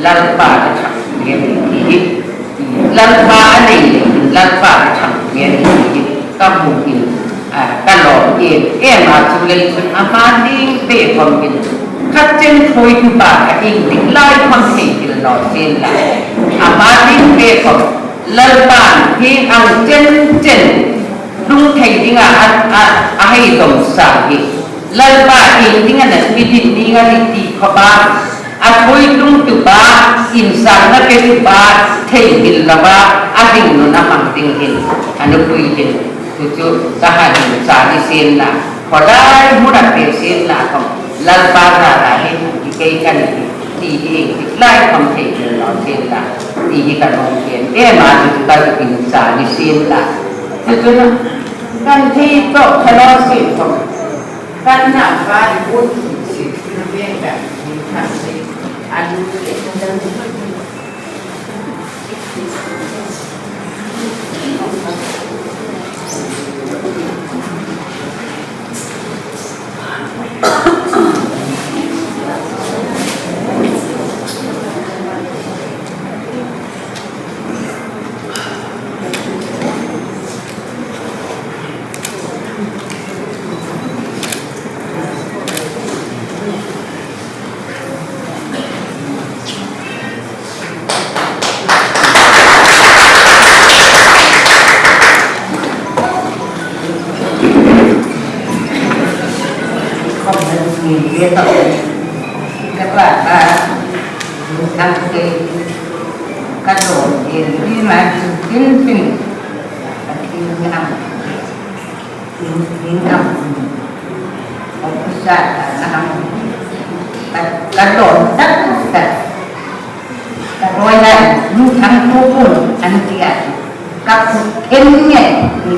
Lalpa a ṭhangpui a ni hi. Lalpa a nei le, Lalpa a ṭhangpui a ni hi. Ka hmu in, a, ka lawm em em a, chuleiin chun ama ding ve khom in. Khat chen thawitu pa kha ieng ding lai khom thei hril naw sien la. Ama ding ve khom, Lalpan hi ang chen chen hlung thei dinga a, a, a hei dawm sa hi. Lalpa ieng ding a na mi dit ding a ni ti khop a, a thawi tlungtu pa, insangna petu pa, thei hril lova, a hringnun a hmang ding hin, a nupui hin. Chu chu ka han hin cha ni sien la, khawlai hmuna pe sien la khom, Lalpa zara hin hi kei ka ni hi, ti hi ieng dik lai khom thei hril naw sien la, ti hi ka nuom sien. Ema chu chu ka zuk hin cha ni sien la. Chu chu kan thei tawk kha naw sien khom, kan naupa hi hun hi si, na ven kan hi kan si, a lu le. Khom nan mi le ta ka ba ba, kan te ka lo e ni ma tin tin tin, ka tin ni am. Tin, tin ang. Officer ka na hang. Ka, ka lawm tak tak. Ka ruoi lai, mi thang tu kun an ti a. Ka kut en nge, ni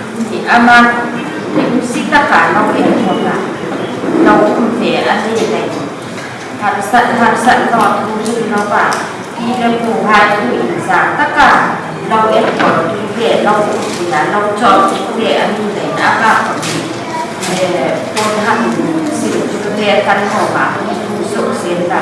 Ama rimsi taka lo en khawm a, lo um ve a ni leiin harsat, harsat naw thu hril naw a, pi le puhai thu inzar taka lo enkawl ve, lo um ve, lo chawm ve a ni leiin ama khawm hi, eh, pawn han sil chu ve kan hawm a, hi thu suksiet ta.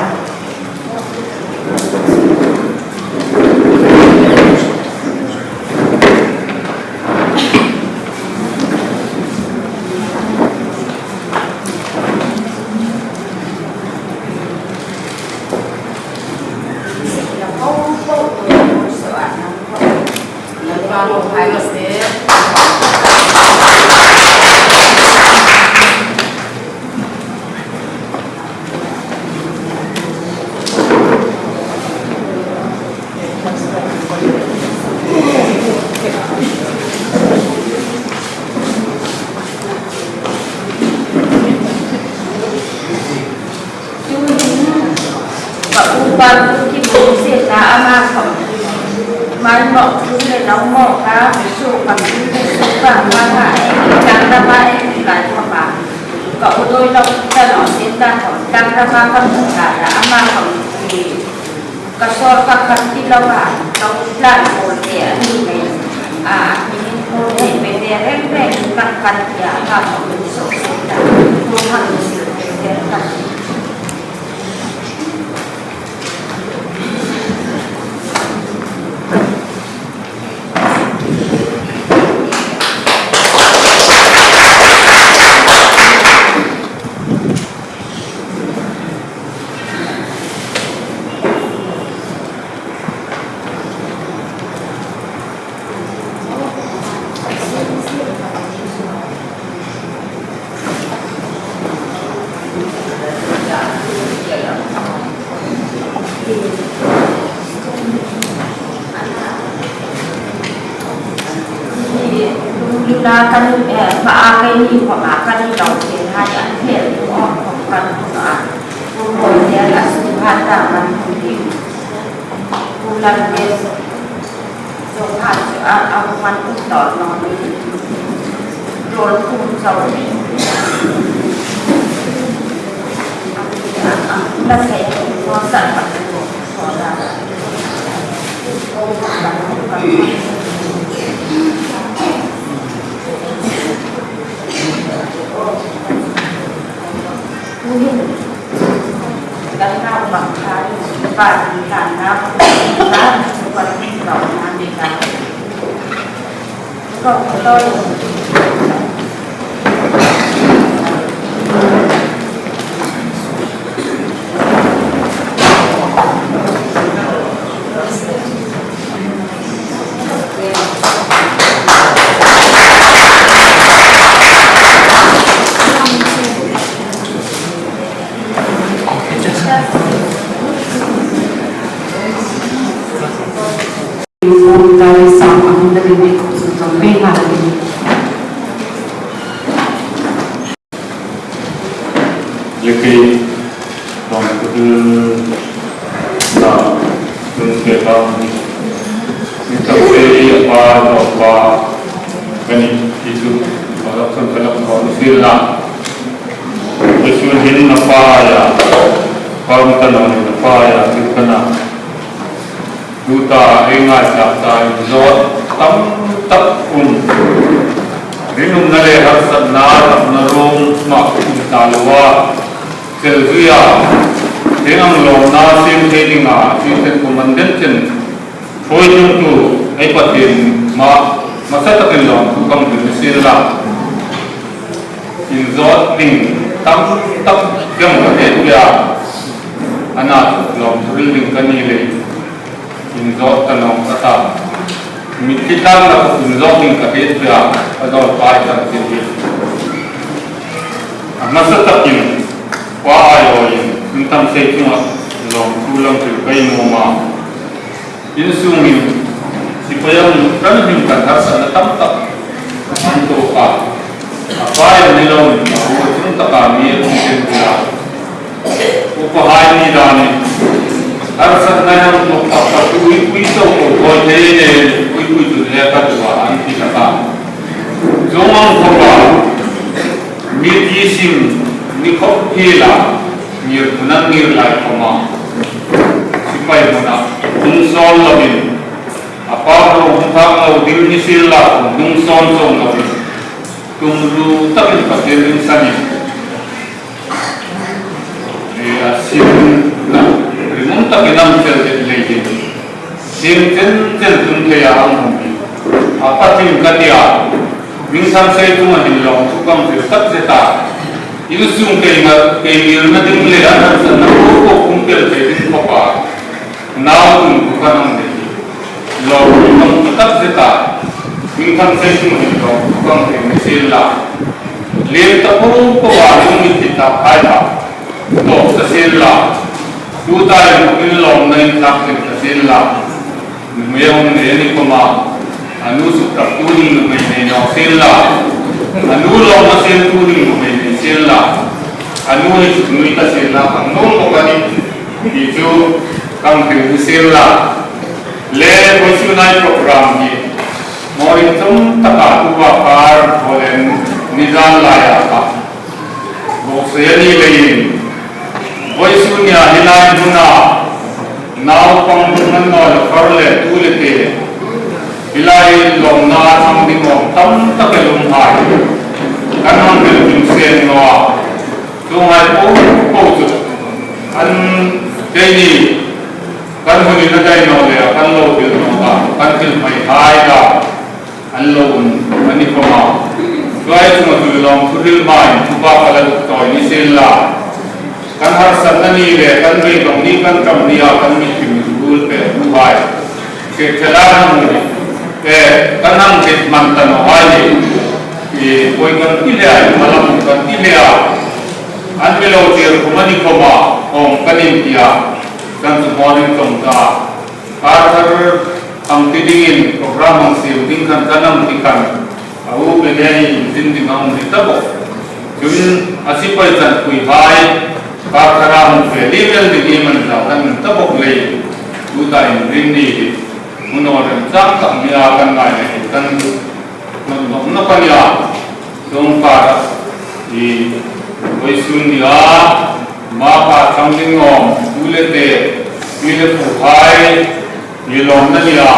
Tuhin ka upa Pu Kim Hung Siet a, ama khawm mai mawk thu le lo mawk a, su khawm thu le su khawm a, a ei tlang rama ei lai khawm a. Ka u doi lo ta lo sin ta khawm tlang rama ka hmu ta la, ama khawm hi ka sawr ka kham ti lo a, ka u tlan pawl te a ni mai a, mi hmu nei pe te reng reng ka kan ti a, ama khawm suksiet ta, hmu hang suksiet ta. Na kan, eh, ma a kai ni ma a kan ni lo te hai an hel tu om khom kan na. Ku ko te a su ha ta kan ku ti. Ku lan te so ha chu a a man ku to no ni. Rol ku so ni. A a la sai ko sa pa ko la. Lekei, tawng kutul, na, tun ke tawng, ni tawng se i a pa, tawng pa, kani, isu, malak san kalak tawng sila. Isu hin na pa ya, pa mi ta na hin na pa ya, tu kana. Tuta ei ngaithlak ta inzawt tam tak um. Rinumna le harsatna, rapna ruom ma um ta lo a. Chel zui a, hieng ang lawmna siem thei dinga, thisen kuman den chen. Thawi tum tu, ei Pathien ma, masa takin lawm thu kan hril ni sien la. Inzawt ding tam tak dang ka hriet pei a. Ana lawm thu hril ding ka ni lei. Inzawt ka nawng ka ta. Mitthli tlakna inzawt ding ka hriet pei a, ka zawlpa i tan thil hi. A hmasa takin, Pa aiawin, min tam sei chunga lawm thu lam thil ka nuom a. Insungin, sipai ang kan him kan harsatna tam tak an tawk a. A pa em ni loin, a hu chung taka mi a tum chen tia. Upahai ni danin, harsatna hang tawk tak tak tu ui ui tawk tawk hawi thei le, ui ui tu le ka tu a an ti taka. Zong ang khawpa, mi ti sim, ni khawp hi la, ngir tunan ngir lai khawma. Sipai hmuna, hung sawn lovin, a pa ro hung thak lo dil ni sien la, hung sawn sawn lovin. Tum ru takin Pathien ring sanin. E, a sin na, rinum takin am fel det lei din. Sin chen chen tum thei a ang hum. A pa tin ka tia. Min sam sei tum a hin lawm thu kam thil tak zeta. Insung kei nga, kei ngirna ding le a harsatna ko ko kum pel thei ding khawpa. Nau tum ku ka nang de. Lawm tum tak zeta. Min tham sei tum hin lawm tum thei ni sien la. Lem ta ko ko wa tum ni ti ta khai ta. Tawk ta sien la. Tuta in min lawmna in tlak thei ta sien la. Nuhmei a hung nei ni khawma. A nu suk tak tu ding nuhmei nei nawk sien la. A nu lawmna sien tu ding nuhmei nei sien la. A nu hi suk nui ta sien la. Ang nung bawk a nih. Ti chu kan hril sien la. Le, vawisun ei program hi morning tum taka tu va kar, Helen, nizan laia kha. Bawk se a ni leiin. Vawisun nia hi lai hmuna. Naupang hmun naw le far le tu le te. Hi lai lawmna a thang ding awm tam tak el um hai. Kan hang hril tum seng naw a. Chuonghai po po chu. An keini kan hmun in a dai naw le, kan lo hril naw ta, kan hril mai hai ta, an lo um, an ni khawma. Chuai chunga chu lawm thu hril mai, thu pa ka la duk tawi ni sien la. Kan harsatna ni le, kan beidong ni, kan kam ni a, kan mi him rul pe tu hai. Che che la na mu ni. E, kan hang hril man ta naw hai ni. E, koi kan ti le ai, malam kan ti le a. An mi lo tir khawma ni khawma, hawng kan inti a, kan chu morning tum ta. Arthur ang ti dingin program ang siem ding khan kan ang ti khan. A u pe ne hi inzin ding a um ni ta bawk. Chun a sipai chanpuihai, ka thara hung fe ni mel ding hi man zau kan ta bawk lei. Tuta inzin ni hi. Hmun aw remchang tak nia kan ngai le kan nawk nawk a nia. Ṭawngṭai hi vawisun nia, maka chang ding awm, tu le te, pi le puhai, hi lawmna nia,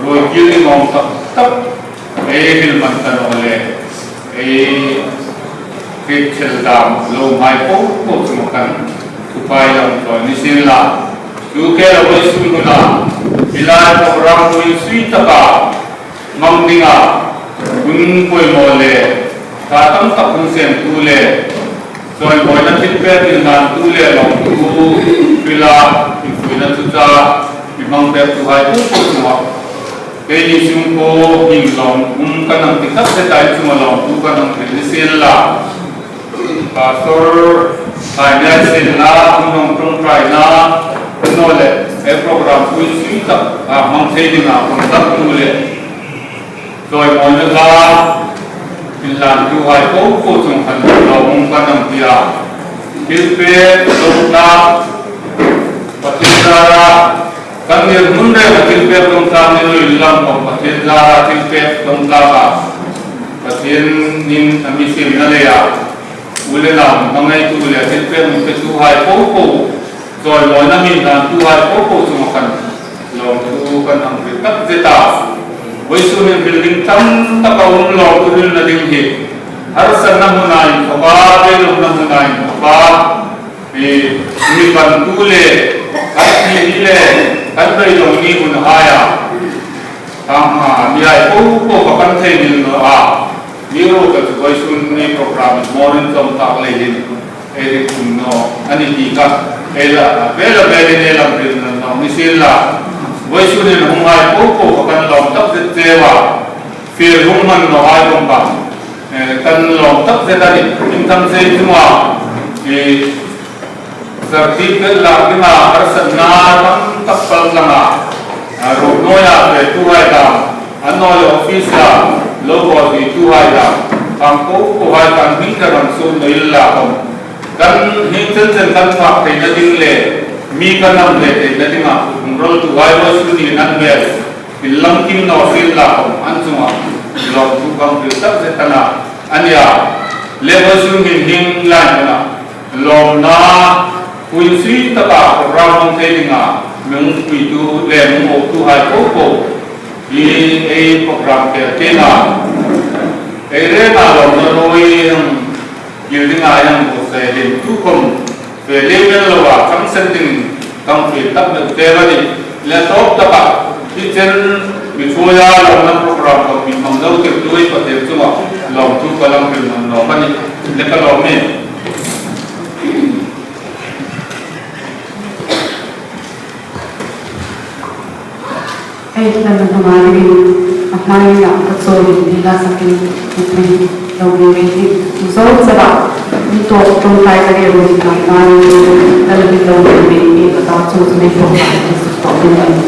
ruoi kir ding awm tak tak, ei hril man ta naw le, ei hriet chel dam lo hmai po po chunga kan thupai lo chawi ni sien la. Chu khela vawisun huna, hi lai program hui sui taka, hmang dinga hun poimaw le, ṭha tam tak hun semtu le, chawimawina thilpek inhlantu le lawmthu hrila infuina chu cha mi hmang pektuhai po po chunga keini sung po hin lawmum kan hang ti tak zeta, chunga lawmthu kan hang hril ni sien la. Pastor hai nia sien la, hun hang ṭawngṭaina, hun naw le, ei program hui sui tak a hmang thei dinga hang tak tu le, chawimawina kha inhlantuhai po po chung khan lawmum kan hang ti a. Thilpek, lawmthu, Pathien zara, kan ngirhmun renga thilpek ṭawngṭai ni lo inlang khawm Pathien zara thilpek ṭawngṭai a, Pathienin a mi siemna leia u le nau hmangaitu le thilpek mi petuhai po po, chawimawina mi inhlantuhai po po chunga khan lawmthu kan hang hril tak zeta. Vawisun hin building tam tak a um, lawmthu hrilna ding hi harsatna hmuna inthawka, beidongna hmuna inthawka, mi, mi pantu le, kan ṭi ni le, kan beidong ni hun haia, a, mihai po po kha kan thei ni naw a, mi ruok chu vawisun ni program morning ṭawngṭai lei hin ei ring tum naw a ni ti kha ei la, a vela velin ei lam hril naw ni sien la. Vawisun hin hunghai po po kha kan lawm tak zet cheu a, fiel hung hman nawhai khawm kha, eh, kan lawm tak zet a nih. Iengkhawm sei chunga, eh, certificate lak dinga harsatna tam tak pal tlanga, a, ruok hnuoia fetuhai dam, a naw le office-a lo bawltuhai dam, khang po pohai kan hming ka ram suk naw inla khawm, kan hming chen chen kan phak theina ding le mi kan hang ve theina dinga hung rawltuhai vawisun hin an hmel inlang kim naw sien la khawm, an chunga lawmthu kan hril tak zet a na a nia. Le vawisun hin hieng lai hmuna lawmna hui sui taka program hmang thei dinga mi hung puitu le mi hung awtuhai po po hi ei program tel tienga, ei renga lawmna ruoi hang kir dinga ei hang buotsai ding tukhawm ve lem el loa chang seng dingin kan fiel tak deu te a nih. Le tawp taka hi chen mi thuoia lawmna program kan mi hmang zo tirtu ei pathien chunga lawmthu ka hang hril hman nawk a nih. Le ka lawm e. Ei hlan hmanga dingin a hmaia ka chawl in ding la sakin, lo ring ring hi zo chara, mi tawk ṭawngṭai ka ri ro ni ka hmai, ka lo ring lo ring ring hi ka ta chu chu nei tawk ka ti su tawk ding a nih.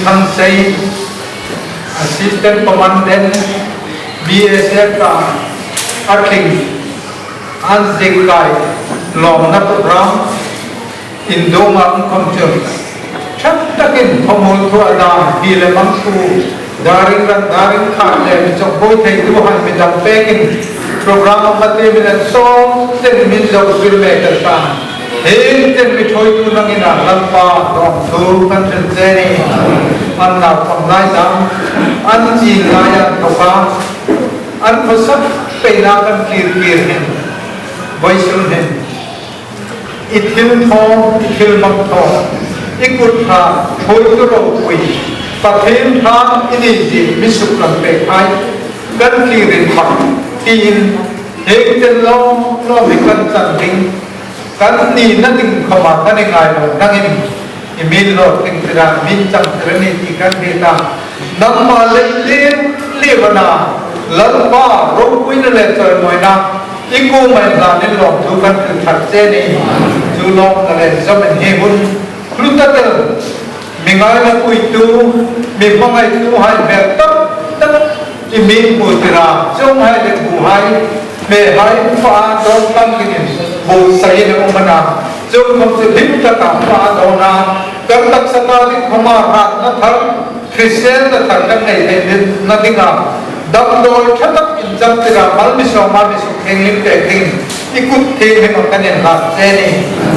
Thangsei, Assistant Commandant, B S F a, a tling, an zingkai lawmna program, in dawng ang khom chun, ṭha takin khawmuol thu a dam, hi le mang thu, daring ran, daring khat le mi chawk buoi thei tu han mi dam pekin, program a ma te min an sawm ten min zo zui le ka ta. Hieng ten mi thuoitu nangin a Lalpa lawmthu kan hril che ni. An nau khom lai dam, an chin lai an thawk a, an khawsak peina kan kir kir hin, vawisun hin. I thil thaw, i thil mang thaw, i kut ṭha, thuoitu ropui, Pathien ṭha i ni zie mi suklang pek hai, kan thlir in mak, tiin, hieng ten lawm lawm hi kan chan ding, kan nina ding khoma kan i ngainaw nangin, i mi lo tling tira, mi chang tira ni ti kan hriet a. Nangma lei lien lien a na, Lalpa, ropuina le chawimawina, i kuoma inhlanin lawmthu kan hril thar che ni. Chu lawmna le zawmin hi hun hlu tak el, mi ngainapuitu, mi hmangaitu hai hmel tak tak i mi hmu tira, chuong hai le bu hai, hme hai, fa dawn tlang dingin bu saiin a um a na. Chuong khom chu hlim taka fa dawn a, kan taksa ta ding khoma hratna thar, Kristien na thar kan nei thei ding na dinga, damdawi ṭha tak inchang tira, mal mi sawma mi suk thienghlim pek ding, i kut thienghlim a kan inhlat che ni.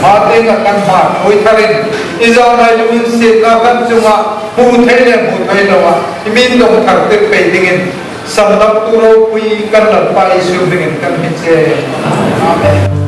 Hma tienga kan hma thuoi tharin, i zangai lunginsietna kan chunga hmu thei le hmu thei loa, i mi dawng thar tir pei dingin, sandamtu ropui kan Lalpa Isu hmingin kan hni che. Amen.